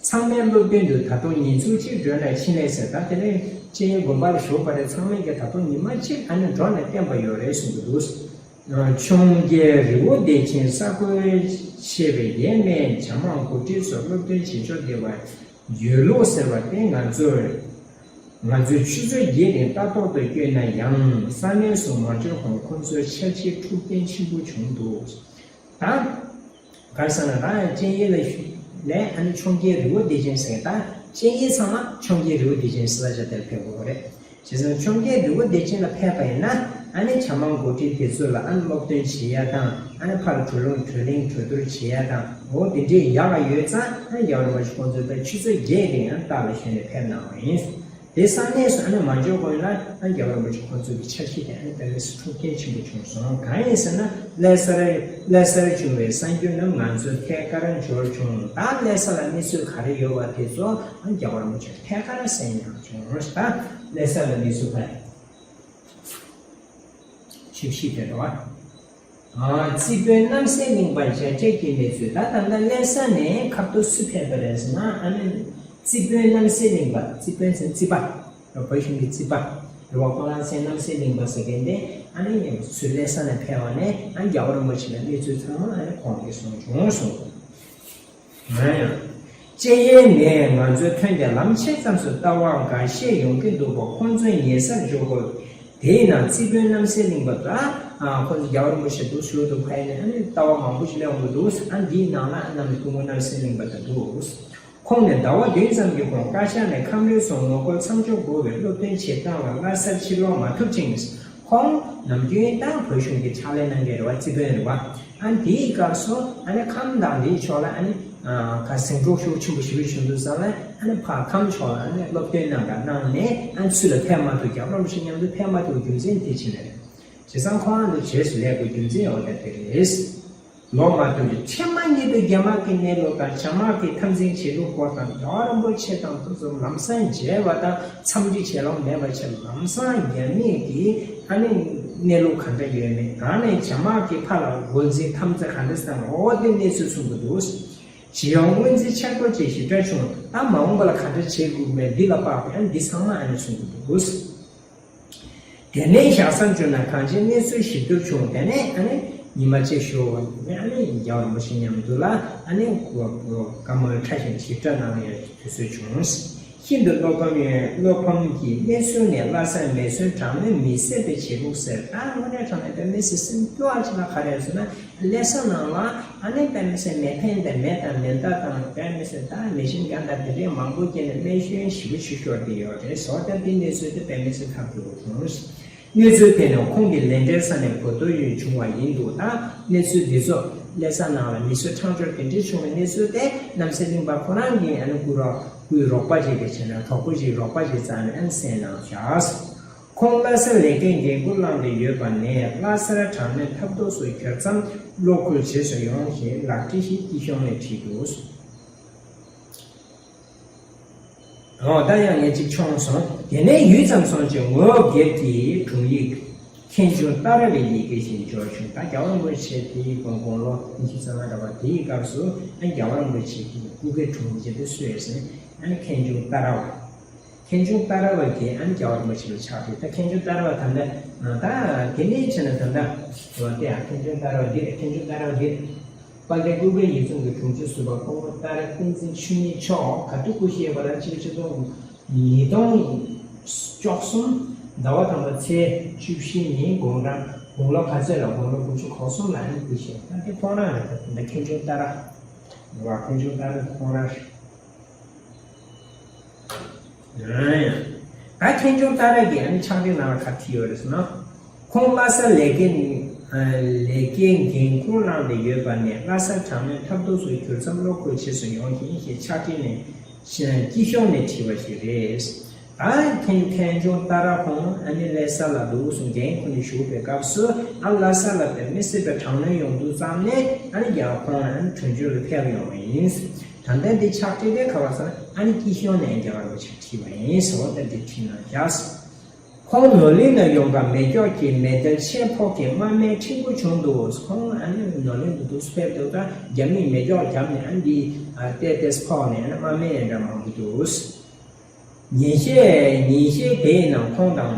ཚང་མའི་སློབ་སྟོན་དུ་ད་དུང་ཉིན་ཚོ་གཅིག་འགྲོ་ནས་ཕྱིན་ལས་ཟེར། ད་དེ་ནས་སྤྱན་ཡས་དགོན་པ་ལ་བཞུགས་པ་རེད། ཚང་མས་ཀྱི་ད་དུང་ཉི་མ་གཅིག་ཨ་ནི་འགྲོ་ནས་བསྟན་པ་ཡོད་རེད་གསུང་གི་འདུག། འཕྱོངས་རྒྱས་རི་བོ་བདེ་ཆེན་ས་ཁུལ་ཆེ་བའི་ཡས་མས་བྱ་མང་གོ་ཁྲི་སོགས་སློབ་སྟོན་བྱེད་ཕྱོགས་བདེ་བ་ཡོད་ལུགས་ཟེར་བ་དེ་ང་ཚོར་ང་ཚོའི་ཆུ་ཚོད་བརྒྱད་རིང་ལྟ་རྟོག་ཏུ་བསྐྱོད་ན་ཡང་ས་གནས་སུ་མ་འབྱོར་གོང་ཁོ་ཚོའི་འཆར་གཞི་འཁྲུག་རྐྱེན་ཆེན་པོ་བྱུང་འདུག། ད་ག་རེ་ཟེར་ན་ད་སྤྱན་ཡས་ལ་ལས་ཨ་ནི་འཕྱོངས་རྒྱས་རི་བོ་བདེ་ཆེན་ཟེར། ད་སྤྱན་ཡས་ཚང་མ་འཕྱོངས་རྒྱས་རི་བོ་བདེ་ཆེན་ཟེར་ས་ཆ་དེར་ཕེབས་དགོས་པ་རེད། བྱས་ཙང་འཕྱོངས་རྒྱས་རི་བོ་བདེ་ཆེན་ལ་ཕེབས་པ་ཡིན་ན་ཨ་ནི་བྱ་མང་གོ་ཁྲི་དེ་ཚོ་ལ་ཨ་ནི་སློབ་སྟོན་བྱེད་ཡ་དང་ཨ་ནི་ཕར་གྲོ་ལུང་གྲོ་གླིང་གྲོས་བསྡུར་བྱེད་ཡ་དང་འོ་དེ་འདྲའི་ཡག་ག་ཡོད་ཙང་ཨ་ནི་རྒྱལ་བ་རིན་པོ་ཆེ་ཁོང་ཚོ་ད་ཆུ་ཚོད་བརྒྱད་རིང་ཨ་ནི་རྟག་ལ་བཞུགས་ནས་ཕེབས་གནང་བ་ཡིན། དེ་ས་གནས་སུ་ཨ་ནི་མ་འབྱོར་གོང་ལ་ཨ་ནི་རྒྱལ་བ་རིན་པོ་ཆེ་ཁོང་ཚོ་གི་འཆར་གཞི་དེ་ཨ་ནི་དཔེ་མི་སྲིད་འཁྲུག་རྐྱེན་ཆེན་པོ་བྱུང་སོང་། གང་ཡིན་ཟེར་ན་ལྷ་སར་ལྷ་སར་བྱུང་བའི་གསར་འགྱུར་རྣམས་ང་ཚོས་ཐད་ཀར་འབྱོར་བྱུང་། ད་ལྷ་ས་ལ་གནས་ཚུལ་ག་རེ་ཡོད་པ་དེ་ཚོ་ཨ་ནི་རྒྱལ་བ་རིན་པོ་ཆེ་ཐད་ཀར་གསན་ཡང་བྱུང་། ད་ལྷ་ས་ལ་གནས་ཚུལ་ག་རེ་ཆིབས་ཞིབ་དེ་རེད་བ། རྩིས་དཔོན་རྣམ་སྲས་གླིང་པ་མཇལ་འཕྲད་ཀྱི་གནས་ཚུལ། ད་ད་ལྟ་ལྷ་ས་ནས་ཁ་ཐུག་སུ་ཕེབས་པ་རེད་ཟེར་ན་ཨ་ནི་རྩིས་དཔོན་རྣམ་སྲས་གླིང་པ། རྩིས་དཔོན་ཟེར་རྩིས་པ། བོད་གཞུང་གི་རྩིས་པ་རེད་བ། ཁོང་རང་མཚན་རྣམ་སྲས་གླིང་པ་ཟེར་མཁན་དེ་ཨ་ནི་ཚུར་ལྷ་ས་ནས་ཕེབས་པ་ནས་ཨ་རྒྱལ་བ་རིན་པོ་ཆེ་ལ་གནས་ཚུལ་ཚང་མ་ཨ་ནི་ཁོང་གིས་གསུངས་བྱུང་གསུངས། སྤྱན་ཡས་ནས་ང་ཚོའི་ཐོན་ཏེ་ལམ་ཕྱེད་ཙམ་སུ་ལྟ་བ་འགའ་ཤས་ཡོང་གི་འདུག་པ་ཁོང་ཚོའི་ཉེ་སར་འཇོག་དགོས། དེའི་ནང་རྩིས་དཔོན་རྣམ་སྲས་གླིང་པ་དང་ཁོང་ཚོ་རྒྱལ་བ་རིན་པོ་ཆེ་འདུག་ཞུ་འདུག་ཕ་ཡི་ནས་ཨ་ནི་ལྟ་བ་མང་པོ་ཞིག་སླེབས་འདུག། ཨ་འདིའི་ནང་ལ་ཨ་ནམ་སྐུ་ངོ་རྣམ་སྲས་གླིང་པ་དང་འདུག། ཁོང་ནས་ཟླ་བ་བདུན་ཙམ་གྱི་གོང་བཀའ་ཤག་ནས་ཁམས་རེ་ཟུང་ངོ་རྒོལ་མཚམས་འཇོག་དགོས་པའི་སློབ་སྟོན་བྱེད་སྟངས་ལ་ལྷ་སར་ཕྱིར་ལོག་མ་ཐུབ་ཅིང་། ཁོང་ནམ་རྒྱུན་ད་བོད་གཞུང་གི་ཕྱག་ལས་གནང་མཁན་རེད་བ། རྩིས་དཔོན་རེད་བ། ཨ་ནི་དེའི་སྐབས་སུ་ཨ་ནི་ཁམས་དང་དེའི་ཕྱོགས་ལ་ཨ་ནི་ཁ་ཟིང་འཁྲུག་ཤུགས་ཆེན་པོ་ཞེ་པོ་བྱུང་དུས་ཙམ་ལ་ཨ་ནི་ཕར་ཁམས་ཕྱོགས་ལ་ཨ་ནི་སློབ་སྟོན་གནང་ག་གནང་ནས་ཨ་ནི་ཚུར་ལ་ཕེབས་མ་ཐུབ། རྒྱལ་བ་རིན་པོ་ཆེ་མཉམ་དུ་ཕེབས་མ་ཐུབ་རྒྱུ་མཚན་དེ་ཕྱིན་ནས་རེད། བྱས་ཙང་ཁོང་ཨ་ནི་རྗེས་སུ་ལས་དགོས་རྒྱུ་མཚན་འོ་ད་དེ་རེད། ལོ་མ་བདུན་གྱི་ཕྱི་མ་ཉིད་དུ་རྒྱ་དམག་གི་གནས་ལུགས་དང་བྱ་དམག་གི་འཐབ་འཛིང་བྱེད་ལུགས་སྐོར་དང་རྒྱལ་བ་རིན་པོ་ཆེ་དང་དེ་ཚོ་ལམ་སང་མཇལ་བ་དང་འཚམས་འདྲི་བྱེད་ལོང་མེད་པ་བྱས། ལམ་སང་རྒྱ་མིས་ཀྱིས་ཨ་ནི་གནས་ལུགས་ག་འདྲ་ཡོད་མེད། གང་ནས་བྱ་དམག་གི་ཕར་ལ་འགོ་འཛིན་འཐབ་འཛིང་ག་འདྲ་བཏང་འོ་དེ་གནས་ཚུལ་གསུང་གི་འདུག། ཇི་ཡང་སྔོན་རྩིས་ཆག་སྒོ་བཅས་ཞིབ་ཕྲ་བྱུང་། ད་མ་འོངས་པ་ལ་ག་འདྲ་བྱེད་དགོས་མེད་འདི་ལ་དཔག་པའི་ཨ་ནི་འདི་ཚང་མ་ཨ་ནི་གསུང་གི་འདུག་དེ་ནས་ཞག་མཚམས་བཅད་ན་གང་ཅིའི་གནས་ཚུལ་ཞིབ་ཏུ་བྱུང་། དེ་ནས་ཨ་ནི་ཉི་མ་གཅིག་ཞོགས་ནས་ཨ་ནི་རྒྱལ་བ་རིན་པོ་ཆེ་མཉམ་དུ་ལ་ཨ་ནི་བཀའ་མོལ་ཕྲ་ཞིང་ཞིབ་ཕྲ་གནང་ཡ་དུས་ཚོད་བྱུང་། ཤིན་ཏུ་བློ་ཕམ་ཡང་བློ་ཕམ་གྱི་གནས་ཚུལ་ནས་ལྷ་སར་མེ་ཟོན་དྲག་གནོན་མི་བཟད་པའི་བྱེད་ཕོགས་ཟེར། ད་དངོས་གནས་དྲང་གནས་དཔེ་མི་སྲིད་སེམས་སྐྱོ་བ་ཅིག་ལ་ག་རེ་ཟེར་ན། ལྷ་ས་ནང་ལ་ཨ་ནི་དཔེ་མི་སྲིད་མེ་འཕེན་དང་མེ་དང་མེ་མདའ་དང་དཔེ་མི་སྲིད་ད་མེ་ཤིན་གན་དང་དེ་འདྲའི་མང་པོ་སྐྱེས་ནས་རྨས་སྐྱོན་ཞེ་པོ་ཅིག་ཤོར་བསྡད་ཡོད་རེད། བཟོ་ལྟ་འདི་གནས་ཚུལ་དེ་དཔེ་མི་སྲིད་ཐབས་སྐྱོ་བོ་བྱུང་། གནས་ཚུལ་དེ་ནི་ཁོང་གི་ལས་འབྲེལ་ས་ནས་གོ་བསྡུར་ཡོད་བྱུང་བ་ཡིན་འདུག་ད་གནས་ཚུལ་འདི་ཚོ་ལྷ་ས་ནང་ལ་མི་གསོད་ཁྲག་སྦྱོར་དེ་འདྲའི་བྱུང་བའི་གནས་ཚུལ་དེ་རྣམ་སྲས་གླིང་པ་ཁོ་རང་གིས་ཨ་ནི་སྐུ་རོགས་སྐུའི་རོགས་པ་ཅིག་གིས་བྱས་ན་གྲོགས་པོ་ཅིག་རོགས་པ་ཅིག་བཙལ་ནས་ཨ་ནི་གསན་གནང་བཞག་ཁོང་ལྷ་སར་ལས་ཀའི་འགན་འཁུར་བླངས་ཏེ་ཡོད་པ་ནས་ལྷ་སར་དྲག་གནོན་འཐབ་དོགས་སུ་གྱུར་མཚམས་བློ་འགུལ་བྱེས་སུ་ཡོང་ཞེས་ལག་བྲིས་ཤིག་སྐྱིད་གཤོངས་ནས་བྲིས་འདུག་འོ་ད་ཡང་ངས་ཅིག་མཆོངས་སོང་། དེ་ནས་ཡུད་ཙམ་སོང་རྗེས་ངོ་སྒེར་གྱི་དྲུང་ཡིག་མཁན་ཆུང་ཏཱ་ར་བའི་ཡི་གེ་ཞིག་འབྱོར་བྱུང་། ད་རྒྱལ་བ་རིན་པོ་ཆེ་དེའི་དགུང་དགུང་ལོ་ཉི་ཤུ་རྩ་ལྔ་འདྲ་བ་དེའི་སྐབས་སུ་ཨ་རྒྱལ་བ་རིན་པོ་ཆེ་གི་སྐུ་སྒེར་དྲུང་ཡིག་དེ་སུ་ཡོད་ཟེར་ན་ཨ་ནི་མཁན་ཆུང་ཏཱ་ར་བ། མཁན་ཆུང་ཏཱ་ར་བ་གིས་ཨ་ནི་རྒྱལ་བ་རིན་པོ་ཆེ་ལ་ཕྱག་བྲིས། ད་མཁན་ཆུང་ཏཱ་ར་བ་ད་ལྟ་ད་དེ་ནས་བྱས་ན་ད་ལྟ་འོ་དེ་ཨ་མཁན་ཆུང་ཏཱ་ར་བ་འདི་རེད། མཁན་ཆུང་ཏཱ་ར་བ་འདི་རེད། དཔལ་ལྡན་ཀུན་དགའ་ཡིད་གསུམ་གྱི་དྲུང་ཆེ་ཟུར་པ་སྐུ་ངོ་ཏཱ་ར་བསྟན་འཛིན་ཆོས་ཉིད་མཆོག་ག་དུས་སྐུ་གཤེགས་པ་ལ་ཕྱི་ལོ་ཆིག་སྟོང་ཉིས་སྟོང་བཅུ་གསུམ་ཟླ་བ་དང་པོ་ཚེས་བཅུ་བཞི་ཉིན་དགུང་གྲངས་དགུང་ལོ་ག་ཚོད་ལ་དགུང་ལོ་དགུ་བཅུ་གོ་གསུམ་ལ་ཨ་ནི་སྐུ་གཤེགས། ད་དེ་ཁོང་རང་རེད། ད་དེ་འདྲ་མཁན་ཆུང་ཏཱ་ར་རེད་བ། མཁན་ཆུང་ཏཱ་ར་ཁོང་རང་རེད། ད་མཁན་ཆུང་ཏཱ་ར་གིས་ཨ་ནི་ཕྱག་བྲིས་ནང་ལ་ག་བྲིས་ཡོད་རེད་ཟེར་ན། ཁོང་ལྷ་སར་ལས་ཀའི་ལས་ཀའི་འགན་འཁུར་བླངས་ཏེ་ཡོད་པ་ནས་ལྷ་སར་དྲག་གནོན་འཐབ་དོགས་སུ་གྱུར་མཚམས་བློ་འགུལ་བྱེས་སུ་ཡོང་ཞིང་ཞེས་ཕྱག་བྲིས་ནས་སྐྱིད་གཤོངས་ནས་བྲིས་པ་ཞིག་རེད། ད་མཁན་མཁན་ཆུང་ཏཱ་ར་ཁོང་ཨ་ནི་ལྷ་ས་ལ་འདུག་སེ་འགན་ཁུར་ནས་བཞུགས་པའི་སྐབས་སུ་ཨ་ལྷ་ས་ལ་དཔེ་མི་སྲིད་པའི་དྲག་གནོན་ཡོང་དུས་ཙམ་ནས་ཨ་ནི་རྒྱལ་བ་ཁོང་ཨ་ནི་གྲོང་ཁྱེར་ལ་ཕེབས་ཡོང་བ་ཡིན། ད་ལྟ་འདི་ཕྱག་བྲིས་དེ་ག་བ་ཟེར་ན་ཨ་ནི་སྐྱིད་གཤོངས་ནས་རྒྱལ་བ་རིན་པོ་ཆེ་བྲིས་པ་ཡིན་ཟེར་བ་ལྟར་འདི་བྲིས་གནང་བཞག་ཁོང་ནོར་གླིང་ནས་ཡོང་སྐབས་མེ་སྒྱོགས་ཀྱི་མེ་མདའི་ཆས་ཕོག་གིས་དམག་མི་མཁྲེགས་པོ་བྱུང་འདུག་ཁོང་ཨ་ནི་ནོར་གླིང་དུ་འདུག་སེ་ཕེབས་འདུག་ད་རྒྱ་མིས་མེ་སྒྱོགས་བརྒྱབ་ནས་ཨ་ནི་འདི་ཏེ་ཏེས་ཕོག་ནས་ཨ་ནི་དམག་མི་འདྲ་མང་པོ་འདུག་ཉིན་ཤས་ཉིན་ཤས་དེའི་ནང་ཁོང་དང་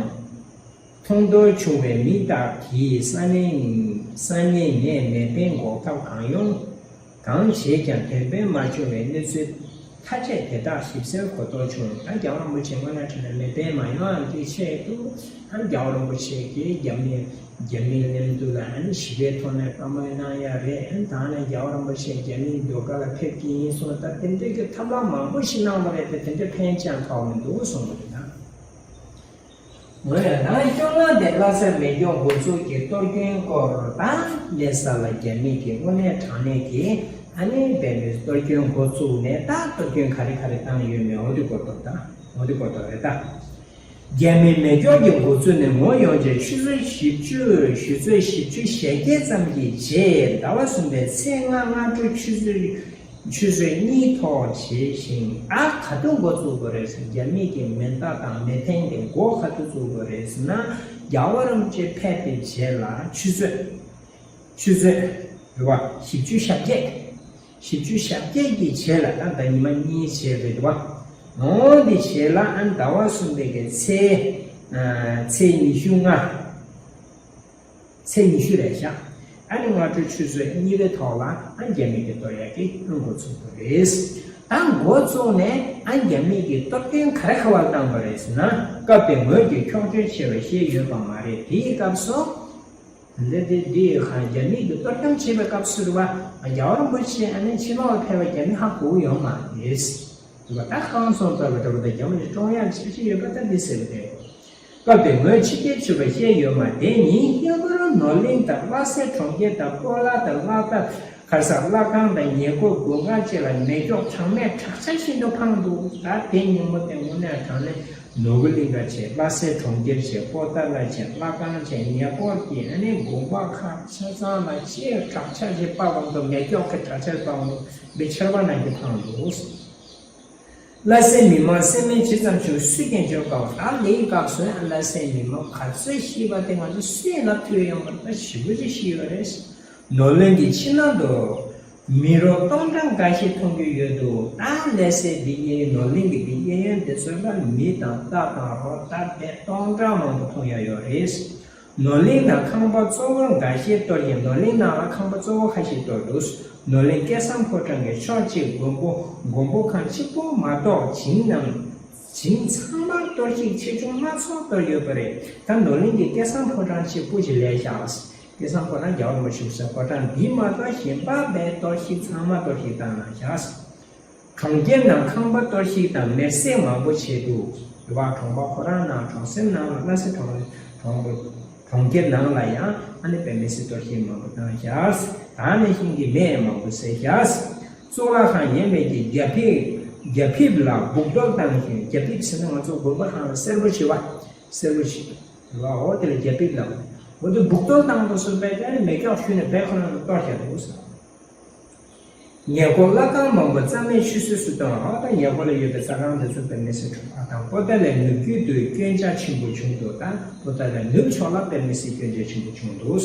མཐོང་འདོད་ཆུང་བའི་མི་དག་གིས་སང་ཉིན་སང་ཉིན་ངས་མེ་འཕེན་འགོག་ཐབས་གང་ཡོང་གང་བྱས་ཀྱང་དོན་ཕན་མ་བྱུང་བའི་གནས་ཚུལ་ཐ་དད་དེ་དག་ཞིབ་གསལ་གོ་རྟོགས་བྱུང་། ད་རྒྱལ་བ་རིན་པོ་ཆེ་དངོས་གནས་དྲང་གནས་མེ་འཕེན་མ་ཡོང་བ་དེའི་ཆེད་དུ་ཨ་རྒྱལ་བ་རིན་པོ་ཆེ་གིས་རྒྱ་མི་རྒྱ་མིའི་གནས་ཚུལ་ལ་ཨ་ནི་ཞི་བའི་ཐོག་ནས་བཀའ་མོལ་གནང་ཡ་རེད། ཨ་ནི་ད་ནས་རྒྱལ་བ་རིན་པོ་ཆེ་རྒྱ་མིའི་ཟློས་གར་ལ་ཕེབས་ཀྱི་ཡིན་གསུངས། ད་དེ་འདྲའི་གི་ཐབས་ལམ་མང་པོ་ཞིག་གནང་བ་རེད་དེ་དེ་འདྲའི་ཕན་ཅང་ཐོགས་མི་འདུག་གསུངས་པ་རེད་ད། འོ་ཡ་ནང་སྐྱོ་ངལ་དེ་ལྷ་སར་མེ་སྒྱོགས་འགོ་ཚུགས་ཀྱི་གཏོར་སྐྱོན་སྐོར་དང་ལྷ་ས་ལ་རྒྱ་མི་གི་དངོས་གནས་དྲང་གནས་ཀྱི་ཨ་ནི་བན་མི་གཏོར་སྐྱོན་འགོ་བཙུགས་ནས་ད་གཏོར་སྐྱོན་ག་རེ་ག་རེ་བཏང་ཡོད་མེད་འོ་དེ་སྐོར་དང་ད་འོ་དེ་སྐོར་དང་རེད་ད། རྒྱ་མིའི་མེ་སྒྱོགས་ཀྱི་འགོ་ཚུགས་ནས་ངོ་ཡོང་རྗེས་ཆུ་ཚོད་བཞི་བཅུ་ཆུ་ཚོད་བཞི་བཅུ་ཞེ་བརྒྱད་ཙམ་གྱི་རྗེས་ཟླ་བ་གསུམ་པའི་ཚེས་ལྔ་སྔ་དྲོ་ཆུ་ཚོད་ཆུ་ཚོད་གཉིས་ཐོག་བྱས་ཤིང་ད་ག་དུས་འགོ་བཙུགས་དགོས་རེད་ཟེར་རྒྱ་མི་གི་མེ་མདའ་དང་མེ་འཕེན་གྱི་འགོ་ག་དུས་བཙུགས་དགོས་རེད་ཟེར་ན་རྒྱལ་བ་རིན་པོ་ཆེ་ཕེབས་པའི་རྗེས་ལ་ཆུ་ཚོད་ཆུ་ཚོད་རེད་བ་བཞི་བཅུ་ཞེ་བརྒྱད་བཞི་བཅུ་ཞེ་བརྒྱད་ཀྱི་རྗེས་ལ་ད་ད་ཉི་མ་གཉིས་རྗེས་རེད་བ། འོ་འདི་རྗེས་ལ་ཨ་ཟླ་བ་གསུམ་པའི་གི་ཚེས་ཚེས་ཉི་ཤུ་ལྔ། ཚེས་ཉི་ཤུ་རེད་ཤག་ཨ་ནི་སྔ་དྲོ་ཆུ་ཚོད་གཉིས་པའི་ཐོག་ལ་ཨ་རྒྱ་མི་གི་གཏོར་ཡག་གི་འགོ་ཚུགས་པ་རེད། ད་འགོ་བཙུགས་ནས་ཨ་རྒྱ་མི་གི་གཏོར་སྐྱོན་ག་རེ་ག་བར་བཏང་པ་རེད་ཟེར་ན་སྐབས་དེ་ངོས་ཀྱིས་འཁྱོག་བརྗོད་བྱས་པ་ཤེས་ཡོད་པ་མ་རེད། དེའི་སྐབས་སུ་འདི་འདི་འདི་ཧ་རྒྱ་མི་གི་གཏོར་སྐྱོན་བྱས་པའི་སྐབས་སུ་རེད་བ། རྒྱལ་བ་རིན་པོ་ཆེ་ཨ་ནི་ཕྱི་ལོགས་ལ་ཕེབས་པ་རྒྱ་མི་ཧ་གོ་གི་ཡོད་མ་རེད། རེད་བ། ད་རྐང་སོང་ལྟ་བུ་འདྲ་བོ་དང་རྒྱ་མི་ཀྲོང་ཡག་ཆེ་ཆེ་ཡོད་པ་ད་འདི་ཟེར་བ་དེ། སྐབས་དེ་ངོས་ཕྱི་རྒྱལ་ཚུད་པ་བཤད་ཡོད་མ་དེ་ཉིན་ཧིན་སྒོར་ནོར་གླིང་དང་ལྷ་སའི་གྲོང་ཁྱེར་དང་སྤོ་ལགས་དང་ལྷ་ད་གར་ས་ལྷ་ཁང་དང་ཉེ་འཁོར་དགོན་ཁག་བཅས་ལ་མེ་སྒྱོགས་གྲངས་མེད་དྲག་ཆར་བཞིན་དུ་འཕངས་འདུག་ད་དེ་ཉིན་མོ་དེ་དངོས་གནས་དྲང་གནས་ནོར་གླིང་ག་བྱས་ལྷ་སའི་གྲོང་ཁྱེར་བྱས་སྤོ་ཏ་ལ་བྱས་ལྷ་ཁང་བྱས་ཉེ་འཁོར་གྱི་ཨ་ནི་དགོན་པ་ཁག་ཆ་ཚང་ལ་ཆེས་དྲག་ཆར་ཞིག་སྤར་འོང་དུས་མེ་སྒྱོགས་ཀྱི་དྲག་ཆར་སྤར་འོང་དུས་མེ་ཆར་པ་ནང་གི་འཕངས་འདུག་ལྷ་སའི་མི་མང་སེམས་ནད་ཇི་ཙམ་བྱུང་སུས་ཀྱང་བརྗོད་དཀའ་བ། ད་ལའི་སྐབས་སུ་ཡང་ལྷ་སའི་མི་མང་ག་ཚོད་ཤི་བ་དེ་ང་ཚོ་སུས་ལབ་ཐུབ་ཡོང་བ་ད་ཞེ་པོ་ཅིག་ཤི་ཡོད་རེད། ནོར་གླིང་གི་ཕྱི་ནང་དུ་ མི་རོ་སྟོང་ཕྲག་འགའ་ཞིག་མཐོང་རྒྱུ་ཡོད་འདུག་ད་ལྷ་སའི་འདི་གཡས་གཡོན་ནོར་གླིང་གི་འདི་གཡས་གཡོན་དེ་ཚོ་ལ་མི་དང་རྟ་དང་རོ་དང་བལ་སྟོང་ཕྲག་མང་པོ་མཐོང་ཡ་ཡོད་རེད། ནོར་གླིང་ནང་ཁང་པ་གཙོ་བོ་འགའ་ཤས་གཏོར་ཡིན། ནོར་གླིང་ནང་ལ་ཁང་པ་གཙོ་བོ་ཁ་ཤས་གཏོར་འདུག་ནོར་གླིང་སྐལ་བཟང་ཕོ་བྲང་གི་ཕྱོགས་གཅིག་མགོན་པོ་མགོན་པོ་ཁང་གཅིག་པོ་མ་གཏོགས་བྱིངས་རྣམས་བྱིངས་ཚང་མ་གཏོར་བཤིག་ཆེ་ཆུང་སྣ་ཚོགས་གཏོར་ཡོད་པ་རེད། ད་ནོར་གླིང་གི་སྐལ་བཟང་ཕོ་བྲང་གཅིག་པུ་ཞིག་ལས་བཞག་སྐལ་བཟང་ཕོ་བྲང་རྒྱལ་བ་རིན་པོ་ཆེ་བཞུགས་ས་ཕོ་བྲང་འདི་མ་གཏོགས་གཞན་པ་བས་གཏོར་བཤིག་ཚང་མ་གཏོར་བཤིག་བཏང་ན་བཞག་གྲོང་ཁྱེར་ནང་ཁང་པ་གཏོར་བཤིག་དང་མེར་སྲེག་མང་པོ་བྱས་འདུག་རེ་བ་གྲོང་པ་ཁོ་རང་ནང་གྲོང་གསེབ་ནང་ལ་ལྷ་ས་གྲོང་གྲོང་གྲོང་ཁྱེར་ནང་ལ་ཡང་ཨ་ནི་དཔེ་མི་སྲིད་གཏོར་བཤིག་མང་པོ་བཏང་བཞག་ད་ནི་ཤིང་གི་མེ་མང་པོ་བསད་བཞག་གཙུག་ལག་ཁང་ཡས་མས་ཀྱི་རྒྱ་ཕིབས་རྒྱ་ཕིབས་ལ་སྦུག་གཏོར་བཏང་ཞིང་། རྒྱ་ཕིབས་ཟེར་ན་ང་ཚོ་དགོན་པ་ཁང་ལ་སེར་པོ་བྱེད་པ་སེར་པོ་བྱེད་པ་འོ་དེ་ལ་རྒྱ་ཕིབས་ལ་འོ་དེ་སྦུག་གཏོར་བཏང་དུ་སོང་པས་ཨ་ནི་མེ་སྒྱོགས་ཤུལ་ནས་བལ་ཁོ་རང་ལ་གཏོར་བཞག་འདུག་ཉེ་འཁོར་ལྷ་ཁང་མང་པོ་རྩ་མེད་ཆུད་ཟོས་སུ་བཏང་བ་དང་། ཉེ་འཁོར་ལ་ཡོད་པའི་ས་ཁང་དེ་ཚོ་དཔེ་མི་སྲིད་འཁྲུག་པ་དང་། པོ་ཏཱ་ལའི་ནུབ་རྒྱུད་དུ་སྐྱོན་ཆ་ཆེན་པོ་བྱུང་འདུག་ད་པོ་ཏཱ་ལའི་ནུབ་ཕྱོགས་ལ་དཔེ་མི་སྲིད་སྐྱོན་ཆ་ཆེན་པོ་བྱུང་འདུག་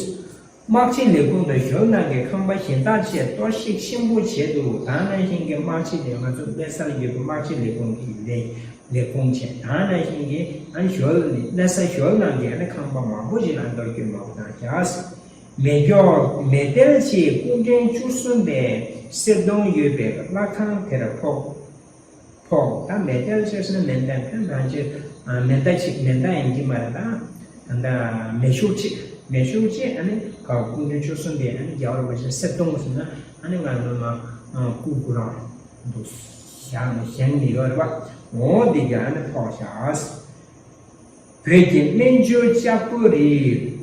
དམག་སྤྱི་ལས་ཁུངས་དང་ཞོལ་ནང་གི་ཁང་པ་གཞན་དག་བཅས་གཏོར་བཤིག་ཆེན་པོ་བྱས་འདུག་ད་ནང་བཞིན་གྱི་དམག་སྤྱི་དེ་ང་ཚོ་དཔེ་གསར་ཡོད་པའི་དམག་སྤྱི་ལས་ཁུངས་ཀྱི་ལས་ལས་ཁུངས་བྱས། ད་ནང་བཞིན་གྱི་ཨ་ནི་ཞོལ་ལྷ་ས་ཞོལ་ནང་གི་ཨ་ནི་ཁང་པ་མང་པོ་ཞིག་ལ་གཏོར་སྐྱོན་མང་པོ་བཏང་བཞག་མེ་སྒྱོགས་མེ་ཏེལ་གྱི་སྐུ་ཕྲེང་བཅུ་གསུམ་པའི་གསེར་སྡོང་ཡོད་པའི་ལྷ་ཁང་དེར་ཕོག་ཕོག་ད་མེ་ཏེལ་ཟེར་ན་མེ་མདའ་ཕན་ཐང་ཆེ། མེ་མདའ་ཅིག་མེ་མདའ་ཡིན་གྱི་མ་རེད། ད་ད་མེ་ཤུགས་ཅིག་མེ་ཤུགས་ཅིག་ཨ་ནི་ག་སྐུ་ཕྲེང་བཅུ་གསུམ་པའི་ཨ་ནི་རྒྱལ་བ་རིན་པོ་ཆེ་གསེར་སྡོང་ཟེར་ན་ཨ་ནི་ང་ཚོ་མ་སྐུ་སྐུ་རང་འདུག་ཞག་ནས་བཞེངས་ནས་ཡོད་རེད་པ། འོ་འདི་ག་ཨ་ནི་ཕོག་ཤག་བོད་ཀྱི་སྨན་བཅོས་ལྕགས་པོ་རི།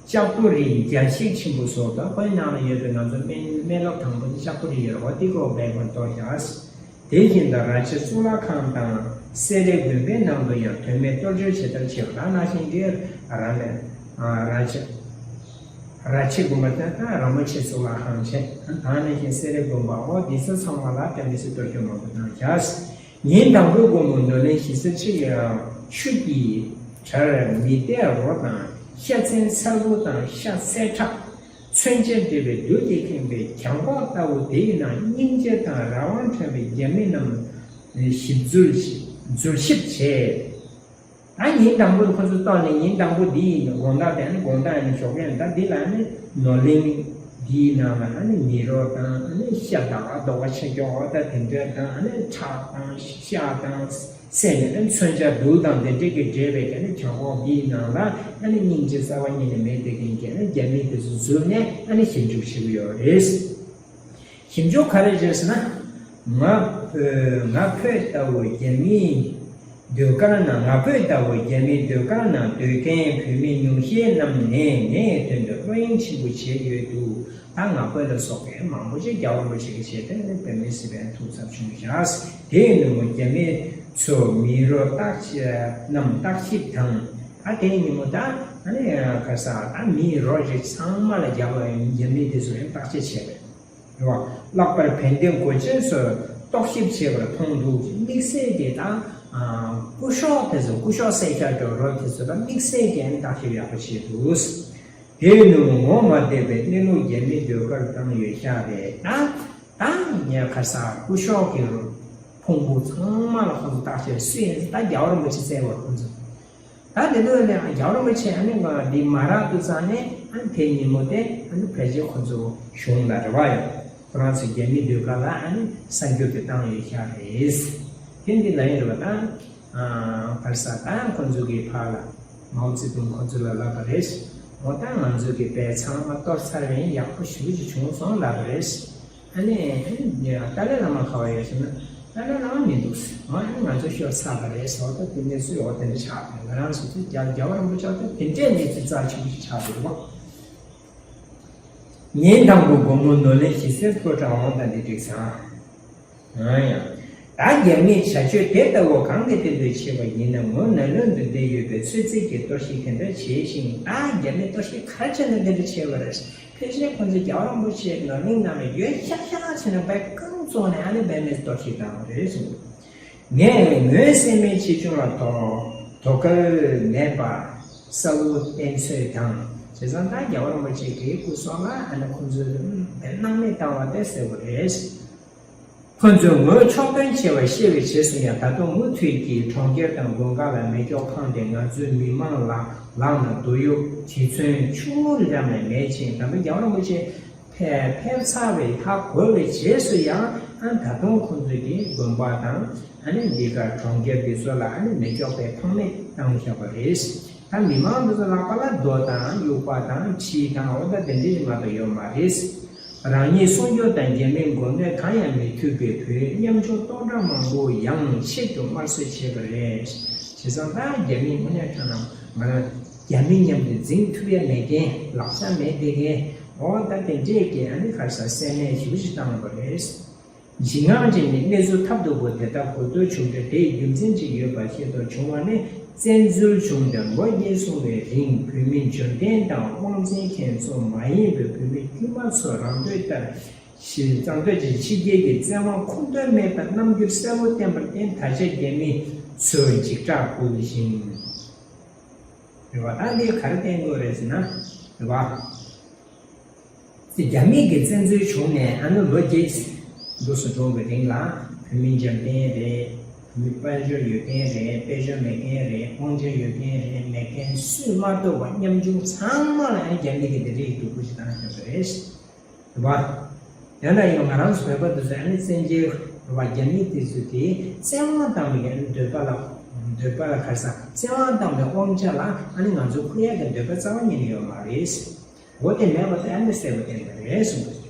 ལྕགས་པོ་རི་རྒྱ་ཤིག་ཆེན་པོ་སོགས་དང་། ཁོའི་ནང་ལ་ཡོད་པའི་ང་ཚོ་སྨན་སྨན་སློབ་དང་པོ་ནི་ལྕགས་པོ་རི་ཡོད་རེད། འོ་དེ་ཀོ་བལ་པོར་གཏོར་བཞག་དེ་བཞིན་དུ་ར་ཆེ་གཙུག་ལག་ཁང་དང་སེ་རའི་དགོན་པའི་ནང་དུ་ཡང་དོན་མེད་གཏོར་བཅོས་ཇི་ལྟར་བྱས་པ་དང་། ནང་བཞིན་གྱི་ར་ལས་ར་ཆེ་ར་ཆེ་དགོན་པ་དང་ར་མོ་ཆེ་གཙུག་ལག་ཁང་བྱས། ད་ནང་བཞིན་སེ་རའི་དགོན་པ་འོ་དེ་ཚོ་ཚང་མ་ལ་དོན་མེད་སུ་གཏོར་བཅོས་མང་པོ་བཏང་བཞག་ཉིན་དང་པོའི་དགོང་མོ་ནོར་གླིང་ཞི་བསིལ་ཆུ་ཡི་ཆུ་ཡི་བྲག་མི་ཏའི་རོ་དང་། ཤ་ཚན་ཚ་ལུ་དང་ཤ་ཚལ་ཁྲག་མཚོན་ཆས་འབྲེལ་བའི་རྡུལ་གྱིས་ཁེངས་པའི་གྱང་ཁོག་ལྟ་བུ་དེའི་ནང་སྙིང་རྗེ་དང་རང་དབང་ཕྲན་བུའི་རྒྱ་མི་རྣམས་ཞིབ་འཛུལ་འཛུལ་ཞིབ་བྱས། ད་ཉིན་དང་པོ་ཁོ་ཚོ་གཏོར་ནས་ཉིན་དང་པོ་འདི་ཡིན་དགོང་དག་དེ་ནི་དགོང་དག་ཡིན་ཞོགས་ཀས་ད་འདི་ལ་ནི་ནོར་གླིང་འདིའི་ནང་ལ་ཨ་ནི་མི་རོ་དང་ཨ་ནི་ཤ་དང་རྡོག་པ་ཆེ་ཆུང་འོ་ད་དེ་འདྲ་དང་ཨ་ནི་ཁྲག་དང་ཤ་དང་བསྲེས་ནས་ཨ་ནི་མཚོན་ཆ་རྡུལ་དང་དེ་འདྲ་གི་འདྲེས་པའི་ཨ་ནི་གྱང་ཁོག་འདིའི་ནང་ལ་ཨ་ནི་སྙིང་རྗེ་རྩ་བ་ཉིད་ནས་མེད་དེ་མཁན་གྱི་ཨ་ནི་རྒྱ་མི་དེ་ཚོ་འཛུལ་ནས་ཨ་ནི་ཞིབ་འཇུག་བྱེད་ཀྱི་ཡོད་རེད། ཞིབ་འཇུག་ག་རེ་བྱས་ཟེར་ན། ང་བོད་ང་བོད་ལྟ་བུ་རྒྱ་མིའི་ཟློས་གར་ནང་ང་བོད་ལྟ་བུ་རྒྱ་མིའི་ཟློས་གར་ནང་སྡོད་མཁན་བོད་མི་ཉུང་ཤས་རྣམས་ནས་ངའི་དོན་དུ་བློ་གཡེང་ཆེན་པོ་བྱས་ཡོད་འདུག་ད་ང་བོད་ལ་སོགས་པའི་མང་པོ་ཞིག་རྒྱལ་བ་རིན་པོ་ཆེ་གི་ཞལ་ཐང་ནས་དཔེ་མི་སྲིད་པའི་ཐུགས་འཚབ་བྱུང་བཞག་དེའི་ནུབ་མོ་རྒྱ་མི་ཚོ་མི་རོ་བརྟག་དཔྱད་རྣམས་བརྟག་ཞིབ་དང་། ད་དེའི་ཉིན་མོ་ད་ཨ་ནི་ཁ་ས་ད་མིའི་རོ་ཞིག་ཚང་མ་ལ་རྒྱ་བ་རྒྱ་མི་དེ་ཚོ་ཡང་བརྟག་དཔྱད་བྱས་པས། རེད་བ། ལྷག་པར་བན་དེ་མགོ་ཅན་ཚོས་རྟོག་ཞིབ་བྱས་པར་མཐོང་འདུག་དམིགས་བསལ་གྱི་དང་། སྐུ་ཤོག་དེ་ཚོ་སྐུ་ཤོག་གསལ་ཤོག་གི་རོ་དེ་ཚོ་ལ་དམིགས་བསལ་གྱི་བརྟག་ཞིབ་ཡག་པོ་བྱས་འདུག་དེ་ནི་ངོ་མ་བསྡད་པའི་གནས་ལུགས་རྒྱ་མིས་ཟློས་གར་བཏང་ཡོད་ཤག་རེད་ད། ད་ངས་ཁ་སང་སྐུ་ཤོག་གི་ཕུང་པོ་ཚང་མ་ལ་ཁོང་ཚོ་བརྟག་དཔྱད་སུ་ཡིན་ད་རྒྱལ་བ་རིན་པོ་ཆེ་བཙལ་བར་ཁོང་ཚོ། ད་དེ་དུས་ནས་རྒྱལ་བ་རིན་པོ་ཆེ་ཨ་ནི་ང་འདི་མ་རག་དུས་ཙང་ནས་ཨ་ནི་དེ་ཉིན་མོ་དེ་ཨ་ནི་ཕལ་ཆེར་ཁོ་ཚོ་གཞུང་ལ་རེ་བ་ཡོད། ཁོ་རང་ཚོ་རྒྱ་མི་ཟློས་གར་ལ་ཨ་ནི་གསར་འགྱུར་དེ་བཏང་ཡོད་ཤག་རེད། དེ་འདི་ལ་ཡིན་རེད་པ་ད། ཨ་བར་ས་ད་ཁོ་ཚོ་གི་ཕར་ལ་མའོ་ཙེ་ཏུང་ཁོ་ཚོ་ལ་ལབ་པ་རེད། འོ་ད་ང་ཚོ་གི་དཔེ་ཚང་མ་གཏོར་ཚར་བས་ཡག་པོ་ཞེ་པོ་ཅིག་བྱུང་སོང་ལབ་པ་རེད། ཨ་ནི། ཏཱ་ལའི་བླ་མ་ག་བ་ཡོད་ཟེར་ན། ཏཱ་ལའི་བླ་མ་མི་འདུག་ཨ་ནི་ང་ཚོ་ཤོར་ཚར་བ་རེད་ཟེར་བ་ད་དེ་གནས་ཚུལ་འོ་དེ་འདྲ་ཆགས་འདུག་ང་རང་ཚོ་ཚོ་རྒྱ་རྒྱ་བ་རིན་པོ་ཆེ་ད་དེ་འདྲའི་གནས་ཚུལ་རྩ་ཆེན་པོ་ཞིག་ཆགས་འདུག་རེད་བ། ཉིན་དང་པོ་དགོང་མོ་ནོར་གླིང་ཞི་བསིལ་ཕོ་བྲང་འོང་དང་འདི་འགྲིག་སང་། ཡང་། ད་རྒྱ་མིས་བྱ་སྤྱོད་དེ་ལྟ་བུ་གང་གི་སྟེང་དུ་བྱས་པ་ཡིན་ན་ངོ་ན་ལོན་དུ་བསྡད་ཡོད་པའི་ཚོད་རྩིས་ཀྱི་གཏོར་བཤིག་དེ་འདྲ་བྱས་ཤིང་། ད་རྒྱ་མིས་གཏོར་བཤིག་ག་རེ་བྱས་ན་འདི་འདྲ་བྱས་པ་རེད། ཕལ་ཆེར་ཁོང་ཚོས་རྒྱལ་བ་རིན་པོ་ཆེ་ནོར་གླིང་ནང་ལ་ཡོད་ཤག་ཤག་བྱས་ནས་དཔེ་རྐང་བཙུགས་ནས་ཨ་ནི་དཔེ་མེད་གཏོར་བཤིག་བཏང་བ་རེད་གསུངས། ངས་ངོས་ཟིན་མའི་ཆེ་ཆུང་ལ་དོ་དོ་ཁུར་མེད་པ། གསལ་བོ་བསྟན་ཚོད་དང་ བྱས་ཙང་ད་རྒྱལ་བ་རིན་པོ་ཆེ་གི་སྐུ་སྲོག་ལ་ཨ་ནི་ཁོང་ཚོས་དེ་སྣང་མེད་བཏང་བ་དེ་གསལ་པོ་རེད། ཁོ་ཚོས་ངོས་ཕྱོགས་སྟོན་བྱས་པ་ཤེས་པའི་རྗེས་སུ་ཡང་ད་དུང་མུ་མཐུད་ཀྱིས་གྲོང་ཁྱེར་དང་དགོན་ཁག་ལ་མེ་སྒྱོགས་འཕངས་ཏེ་ང་ཚོའི་མི་མང་ལ་ལག་ན་རྡོ་ཡུག་གྲི་མཚོན་ཆུ་བུར་རམ་ནས་མེད་ཅིང་། དམ་པའི་རྒྱལ་བ་རིན་པོ་ཆེ་ཕེབས་ཕེབས་ཚར་བའི་ཧ་གོ་བའི་རྗེས་སུ་ཡང་ཨ་ད་དུང་ཁོང་ཚོས་ཀྱི་དགོན་པ་དང་ཨ་ནི་འདི་གར་གྲོང་ཁྱེར་འདི་ཚོ་ལ་ཨ་ནི་མེ་སྒྱོགས་པས་འཕངས་མེད་བཏང་བཞག་པ་རེད། ད་མི་མང་འདི་ཚོ་ལག་པ་ལ་རྡོ་དང་དབྱུག་པ་དང་གྲི་དང་འོ་ད་དེ་འདྲའི་མ་གཏོགས་ཡོད་མ་རེད། རང་ཉིད་སྲུང་སྐྱོབ་དང་རྒྱ་མིའི་མགོ་གནོན་གང་ཡང་མི་ཐུབ་པའི་བོད་ཉམ་ཆུང་སྟོང་ཕྲག་མང་པོ་ཡང་ཆེད་དུ་དམར་གསོད་བྱས་པ་རེད། བྱས་ཙང་ད་རྒྱ་མིའི་དངོས་གནས་དྲང་གནས་ང་རང་རྒྱ་མི་མཉམ་དུ་འཛིང་ཐུབ་ཡ་མེད་མཁན་ལག་ཆ་མེད་བསྡད་མཁན་འོ་ད་དེ་འདྲས་ཀྱི་ཨ་ནི་ག་རེ་ཟ་སེམས་ནད་ཞེ་པོ་ཞིག་བཏང་བ་རེད། འཇིགས་དངངས་ཅན་གྱི་གནས་ཚུལ་ཐབས་སྡུག་པོ་དེ་དག་གོ་ཐོས་བྱུང་འདྲ་དེའི་རྒྱུ་མཚན་ཅིག་ཡོད་པ་ཤེས་རྟོགས་བྱུང་བ་ནི། བཙན་འཛུལ་བྱུང་སྟེ་ལོ་བརྒྱད་སོང་བའི་རིང་བོད་མི་འབྱོར་ལྡན་དང་དབང་འཛིན་མཁན་ཚོ་མ་ཡིན་པའི་བོད་མི་དཀྱུས་མ་ཚོ་རང་འདོད་ལྟར་ཞི་གཙང་འདོད་ཀྱི་ཕྱི་རྒྱལ་གྱི་བཙན་དབང་ཁུངས་འདུན་མེད་པར་རྣམ་འགྱུར་གསལ་པོ་བསྟན་པར་བརྟེན། ད་ཆ་རྒྱ་མི་ཚོས་འཇིགས་སྐྲག་སྐུལ་བཞིན། རེད་བ། ད་འདི་ག་རེ་བསྟན་དགོས་རེད་ཟེར་ན། རེད་བ། རྒྱ་མི་གི་བཙན་འཛུལ་བྱུང་ནས་ཨ་ནི་ལོ་བརྒྱད་འདུག་སེ་འགྲོ་བའི་རིང་ལ་བོད་མི་འཇར་པན་རེད། བོད་མི་དཔལ་འབྱོར་ཡོད་མཁན་རེད། དཔལ་འབྱོར་མེད་མཁན་རེད། དབང་ཆ་ཡོད་མཁན་རེད། མེད་མཁན་སུས་མ་གཏོགས་པ་ཉམ་ཆུང་ཚང་མ་ལ་ཨ་ནི་རྒྱ་མི་གི་འདི་འདྲའི་སྡུག་པོ་ཞིག་བཏང་བཞག་པ་རེད། རེད་བ། དེ་ལ་ཡང་ང་རང་ཚོ་བོད་པ་དེ་ཚོ་ཨ་ནི་བཙན་རྒྱལ་རེད་བ། རྒྱ་མི་དེ་ཚོ་གི་བཙན་དབང་བཏང་བའི་ཨ་ནི་འདོད་པ་ལ། འདོད་པ་ལ་ག་རེ་ཟ། བཙན་དབང་བཏང་བའི་དབང་ཆ་ལ་ཨ་ནི་ང་ཚོ་འཁུར་ཡག་གི་འདོད་པ་རྩ་བ་ཉིད་ནས་ཡོད་མ་རེད། འོ་དེ་མེད་པ་དེ་ཨ་ནི་གསལ་པོ་བསྟན་པ་རེད་གསུངས་པ་རེད།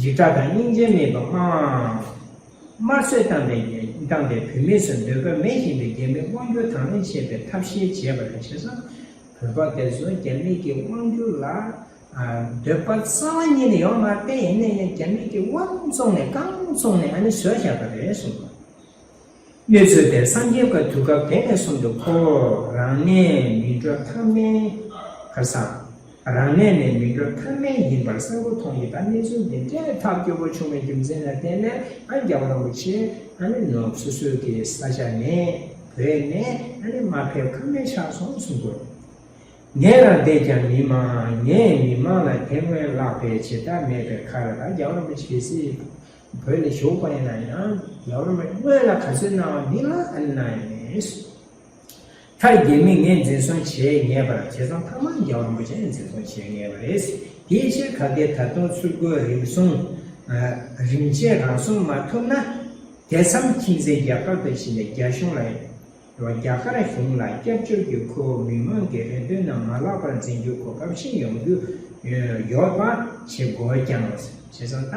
འཇིགས་སྐྲག་དང་སྙིང་རྗེ་མེད་པར་དམར་དམར་གསོད་བཏང་སྟེ་བཏང་སྟེ་བོད་མི་ཚོ་འདོད་པ་མེད་བཞིན་དུ་རྒྱ་མིའི་དབང་སྒྱུར་དང་ལེན་བྱེད་པའི་ཐབས་ཤེས་བྱས་པ་རེད། བྱས་ཙང་བོད་པ་དེ་ཚོ་རྒྱ་མི་གི་དབང་སྒྱུར་ལ་འདོད་པ་རྩ་བ་ཉིད་ནས་ཡོད་མ་རེད། ཡིན་ན་ཡང་རྒྱ་མི་གི་དབང་བཙོང་ནས་རྐང་བཙོང་ནས་ཨ་ནི་བཟོས་བཞག་པ་རེད་གསུངས་པ། གནས་ཚུལ་དེ་སངས་རྒྱས་པ་དུས་སྐབས་དེ་ནས་བཟུང་སྟེ་ཁོ་རང་གནས་མི་འགྲོ་ཐབས་མེད། ཁ་སང་། རང་གནས་ནས་མི་འགྲོ་ཐབས་མེད་ཡིན་པར་གསལ་པོ་མཐོང་ཡོད། ད་གནས་ཚུལ་འདི་འདྲའི་ཐབས་སྐྱོ་པོ་བྱུང་བའི་རྒྱུ་མཚན་ལ་བརྟེན་ནས་ཨ་རྒྱལ་བ་རིན་པོ་ཆེ་ཨ་ནི་ནོར་སོ་སོའི་གི་ས་ཆ་ནས་བོད་ནས་ཨ་ནི་མ་ཕེབས་ཁ་མེད་ཆགས་སོང་གསུང་དགོས། ངས་རང་བསྡད་ཀྱང་མི་མང་། ངས་མི་མང་ལ་དེ་སྔོན་བརླག་པའི་བྱེད་ཐབས་མེད་པའི་ཁར་ད་རྒྱལ་བ་རིན་པོ་ཆེ་གལ་སྲིད་བོད་ལ་བཞུགས་པ་ཡིན་ན་ཡང་རྒྱལ་བ་རིན་པོ་ཆེ་སྔོན་ལ་ག་ཚོད་གནང་བ་འདི་ལ་ཨ་ནི་གནང་ཡོད་མེད། མཐར་རྒྱ་མིས་ངས་འཛིན་བཟུང་བྱས་ཉེས་པར། བྱས་ཙང་མཐའ་མར་རྒྱལ་བ་རིན་པོ་ཆེས་འཛིན་བཟུང་བྱས་ཉེས་པ་རེད། དེའི་ཕྱིར་གལ་ཏེ་ད་དུང་ཚུར་རྒོལ་རིམ་བཟུང་རིམ་བྱས་རང་སྲུང་མ་ཐུབ་ན། དེ་མཚམས་ཁྱིམ་མཚེས་རྒྱ་གར་དུ་ཕྱིན་ནས་རྒྱ་གཞུང་ལ། རྒྱ་གར་གཞུང་ལ་སྐྱབས་བཅོལ་གྱི་ཁུལ་མི་མང་གི་རེ་འདུན་རྣམས་མ་བརླག་པར་འཛིན་རྒྱུའི་གོ་སྐབས་ཤིག་ཡོང་རྒྱུ་ཡོད་པ་བྱེད་དགོས་ཀྱང་། བྱས་ཙང་ད་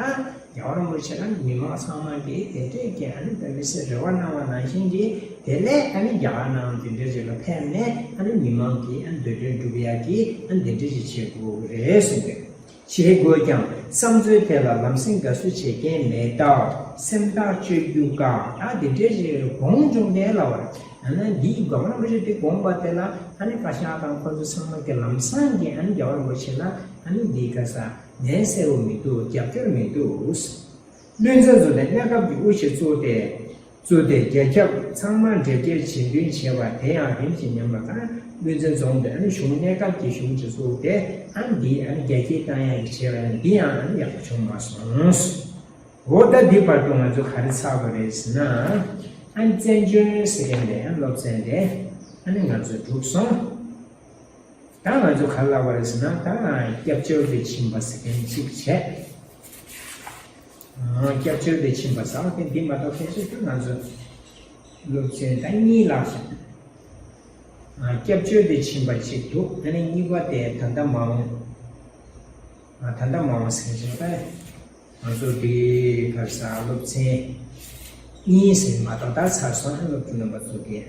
རྒྱལ་བ་རིན་པོ་ཆེ་ལ་མི་མང་ཚང་མ་གིས་དེ་འདྲས་ཀྱི་ཨ་ནི་དཔེ་མི་སྲིད་རེ་བ་གནང་བ་ནང་བཞིན་གྱི་དེ་ལས་ཨ་ནི་རྒྱ་གར་ནང་དེ་འདྲས་ཅིག་ལ་ཕེབས་ནས་ཨ་ནི་མི་མང་གི་ཨ་ནི་འདོད་འདུན་སྒྲུབ་ཡག་གི་ཨ་ནི་དེ་འདྲས་ཅིག་བྱེད་དགོས་རེད་གསུངས་པས། བྱེད་དགོས་ཀྱང་བསམ་ཚུལ་དེ་ལ་ལམ་སེང་དགའ་བསུ་བྱེད་མཁན་མེད་སྟབས་སེམས་ཐག་གཅོད་རྒྱུ་དཀའ། ད་འདི་འདྲའི་ཞིག་དགོངས་བྱུང་དེ་ལ་བར་ཨ་ནི་འདིའི་དགོངས་རང་བཞིན་དེ་དགོངས་པ་དེ་ལ་ཨ་ནི་བཀའ་ཤག་དང་ཁོ་ཚོ་ཚང་མ་གི་ལམ་སང་གི་ཨ་ནི་རྒྱལ་བ་རིན་པོ་ཆེ་ལ་ཨ་ནི་འདིའི་ག་ས་ལན་གསལ་བོ་མི་འདུག་རྒྱབ་སྐྱོར་མི་འདུག་བློན་ཆེན་ཚོ་དང་གནས་སྐབས་ཀྱི་དབུ་ཞིག་བཙུགས་ཏེ། བཙུགས་ཏེ་རྒྱ་ཁྱབ་ཚང་མ་འབྲེལ་མཐུད་བྱེད་འདུན་བྱས་པ་དེ་ཡང་རིམ་གྱིས་ཉམས་པ་དང་། བློན་ཆེན་རྫོང་དུ་ཨ་ནི་གཞུང་གནས་སྐབས་ཀྱི་གཞུང་ཅིག་བཙུགས་ཏེ་ཨ་ནི་འདི་ཨ་ནི་རྒྱ་སྐྱེད་བཏང་ཡག་གི་བྱས་པ་ཡང་འདི་ཡང་ཨ་ནི་ཡག་པོ་བྱུང་མ་སོང་། འོ་ད་འདི་བར་དུ་ང་ཚོ་ག་རེ་ཚར་བ་རེད་ཟེར་ན། ཨ་ནི་བཙན་བྱོལ་ཟེར་མཁན་དེ་ཨ་ནི་སློབ་ཚན་དེ་ཨ་ནི་ང་ཚོ་གྲུབ་སོང་། ད་ང་ཚོ་ག་རེ་ལབ་པ་རེད་ཟེར་ན། ད་སྐྱབས་བཅོལ་དུ་ཕྱིན་པ་ཟེར་མཁན་གཅིག་བྱས། སྐྱབས་བཅོལ་དུ་ཕྱིན་པ་ཟེར་བ་དེ་འདི་མ་གཏོགས་ཕལ་ཆེར་ད་ང་ཚོ་སློབ་ཚན་ད་གཉིས་ལྷག་སོང་། སྐྱབས་བཅོལ་དུ་ཕྱིན་པ་གཅིག་འདུག་ཨ་ནི་གཉིས་པ་དེ་ད་ལྟ་མ་འོངས། ད་ལྟ་མ་འོངས་ཟེར་མཁན་ཅིག་ད། ང་ཚོ་འདི་ག་རེ་ཟ་སློབ་ཚན་གཉིས་ཟིན་མ་གཏོགས་ད་ཚར་སོང་། ཨ་སློབ་ཕྲུག་རྣམ་པ་ཚོ་གིས་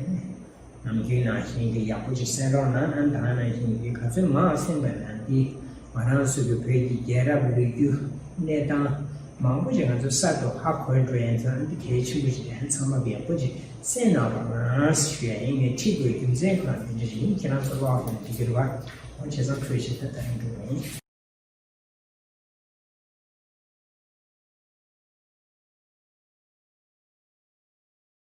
ནམ་རྒྱུན་ནང་བཞིན་གྱི་ཡག་པོ་ཅིག་གསན་རོགས་གནང་། ཨ་ད་ནང་བཞིན་གྱི་ག་ཚོད་མང་གསན་པ་ན་འདི་ང་རང་ཚོ་གི་བོད་ཀྱི་རྒྱལ་རབས་ལོ་རྒྱུས་གནས་སྟངས་མང་པོ་ཞིག་ང་ཚོ་གསར་དུ་ཧ་གོ་འགྲོ་ཡ་ཡིན་ཙང་། འདི་གལ་ཆེན་པོ་ཞིག་རེད། ཚང་མ་གིས་ཡག་པོ་ཅིག་གསན་གནང་རོགས་གནང་ཞུ་ཡ་ཡིན། ངས་ཁྲིད་དགོས་རྒྱུ་མཚན་ཁོ་རང་དེ་འདྲ་ཞིག་ཡིན། ཁྱེད་རང་ཚོ་ཀློག་ཡག་དེ་འདྲ་རེད་བ། འོ་བྱས་ཙང་ཁོས་ཞིག་ད་ད་རིང་འགྲོ་བ་ཡིན།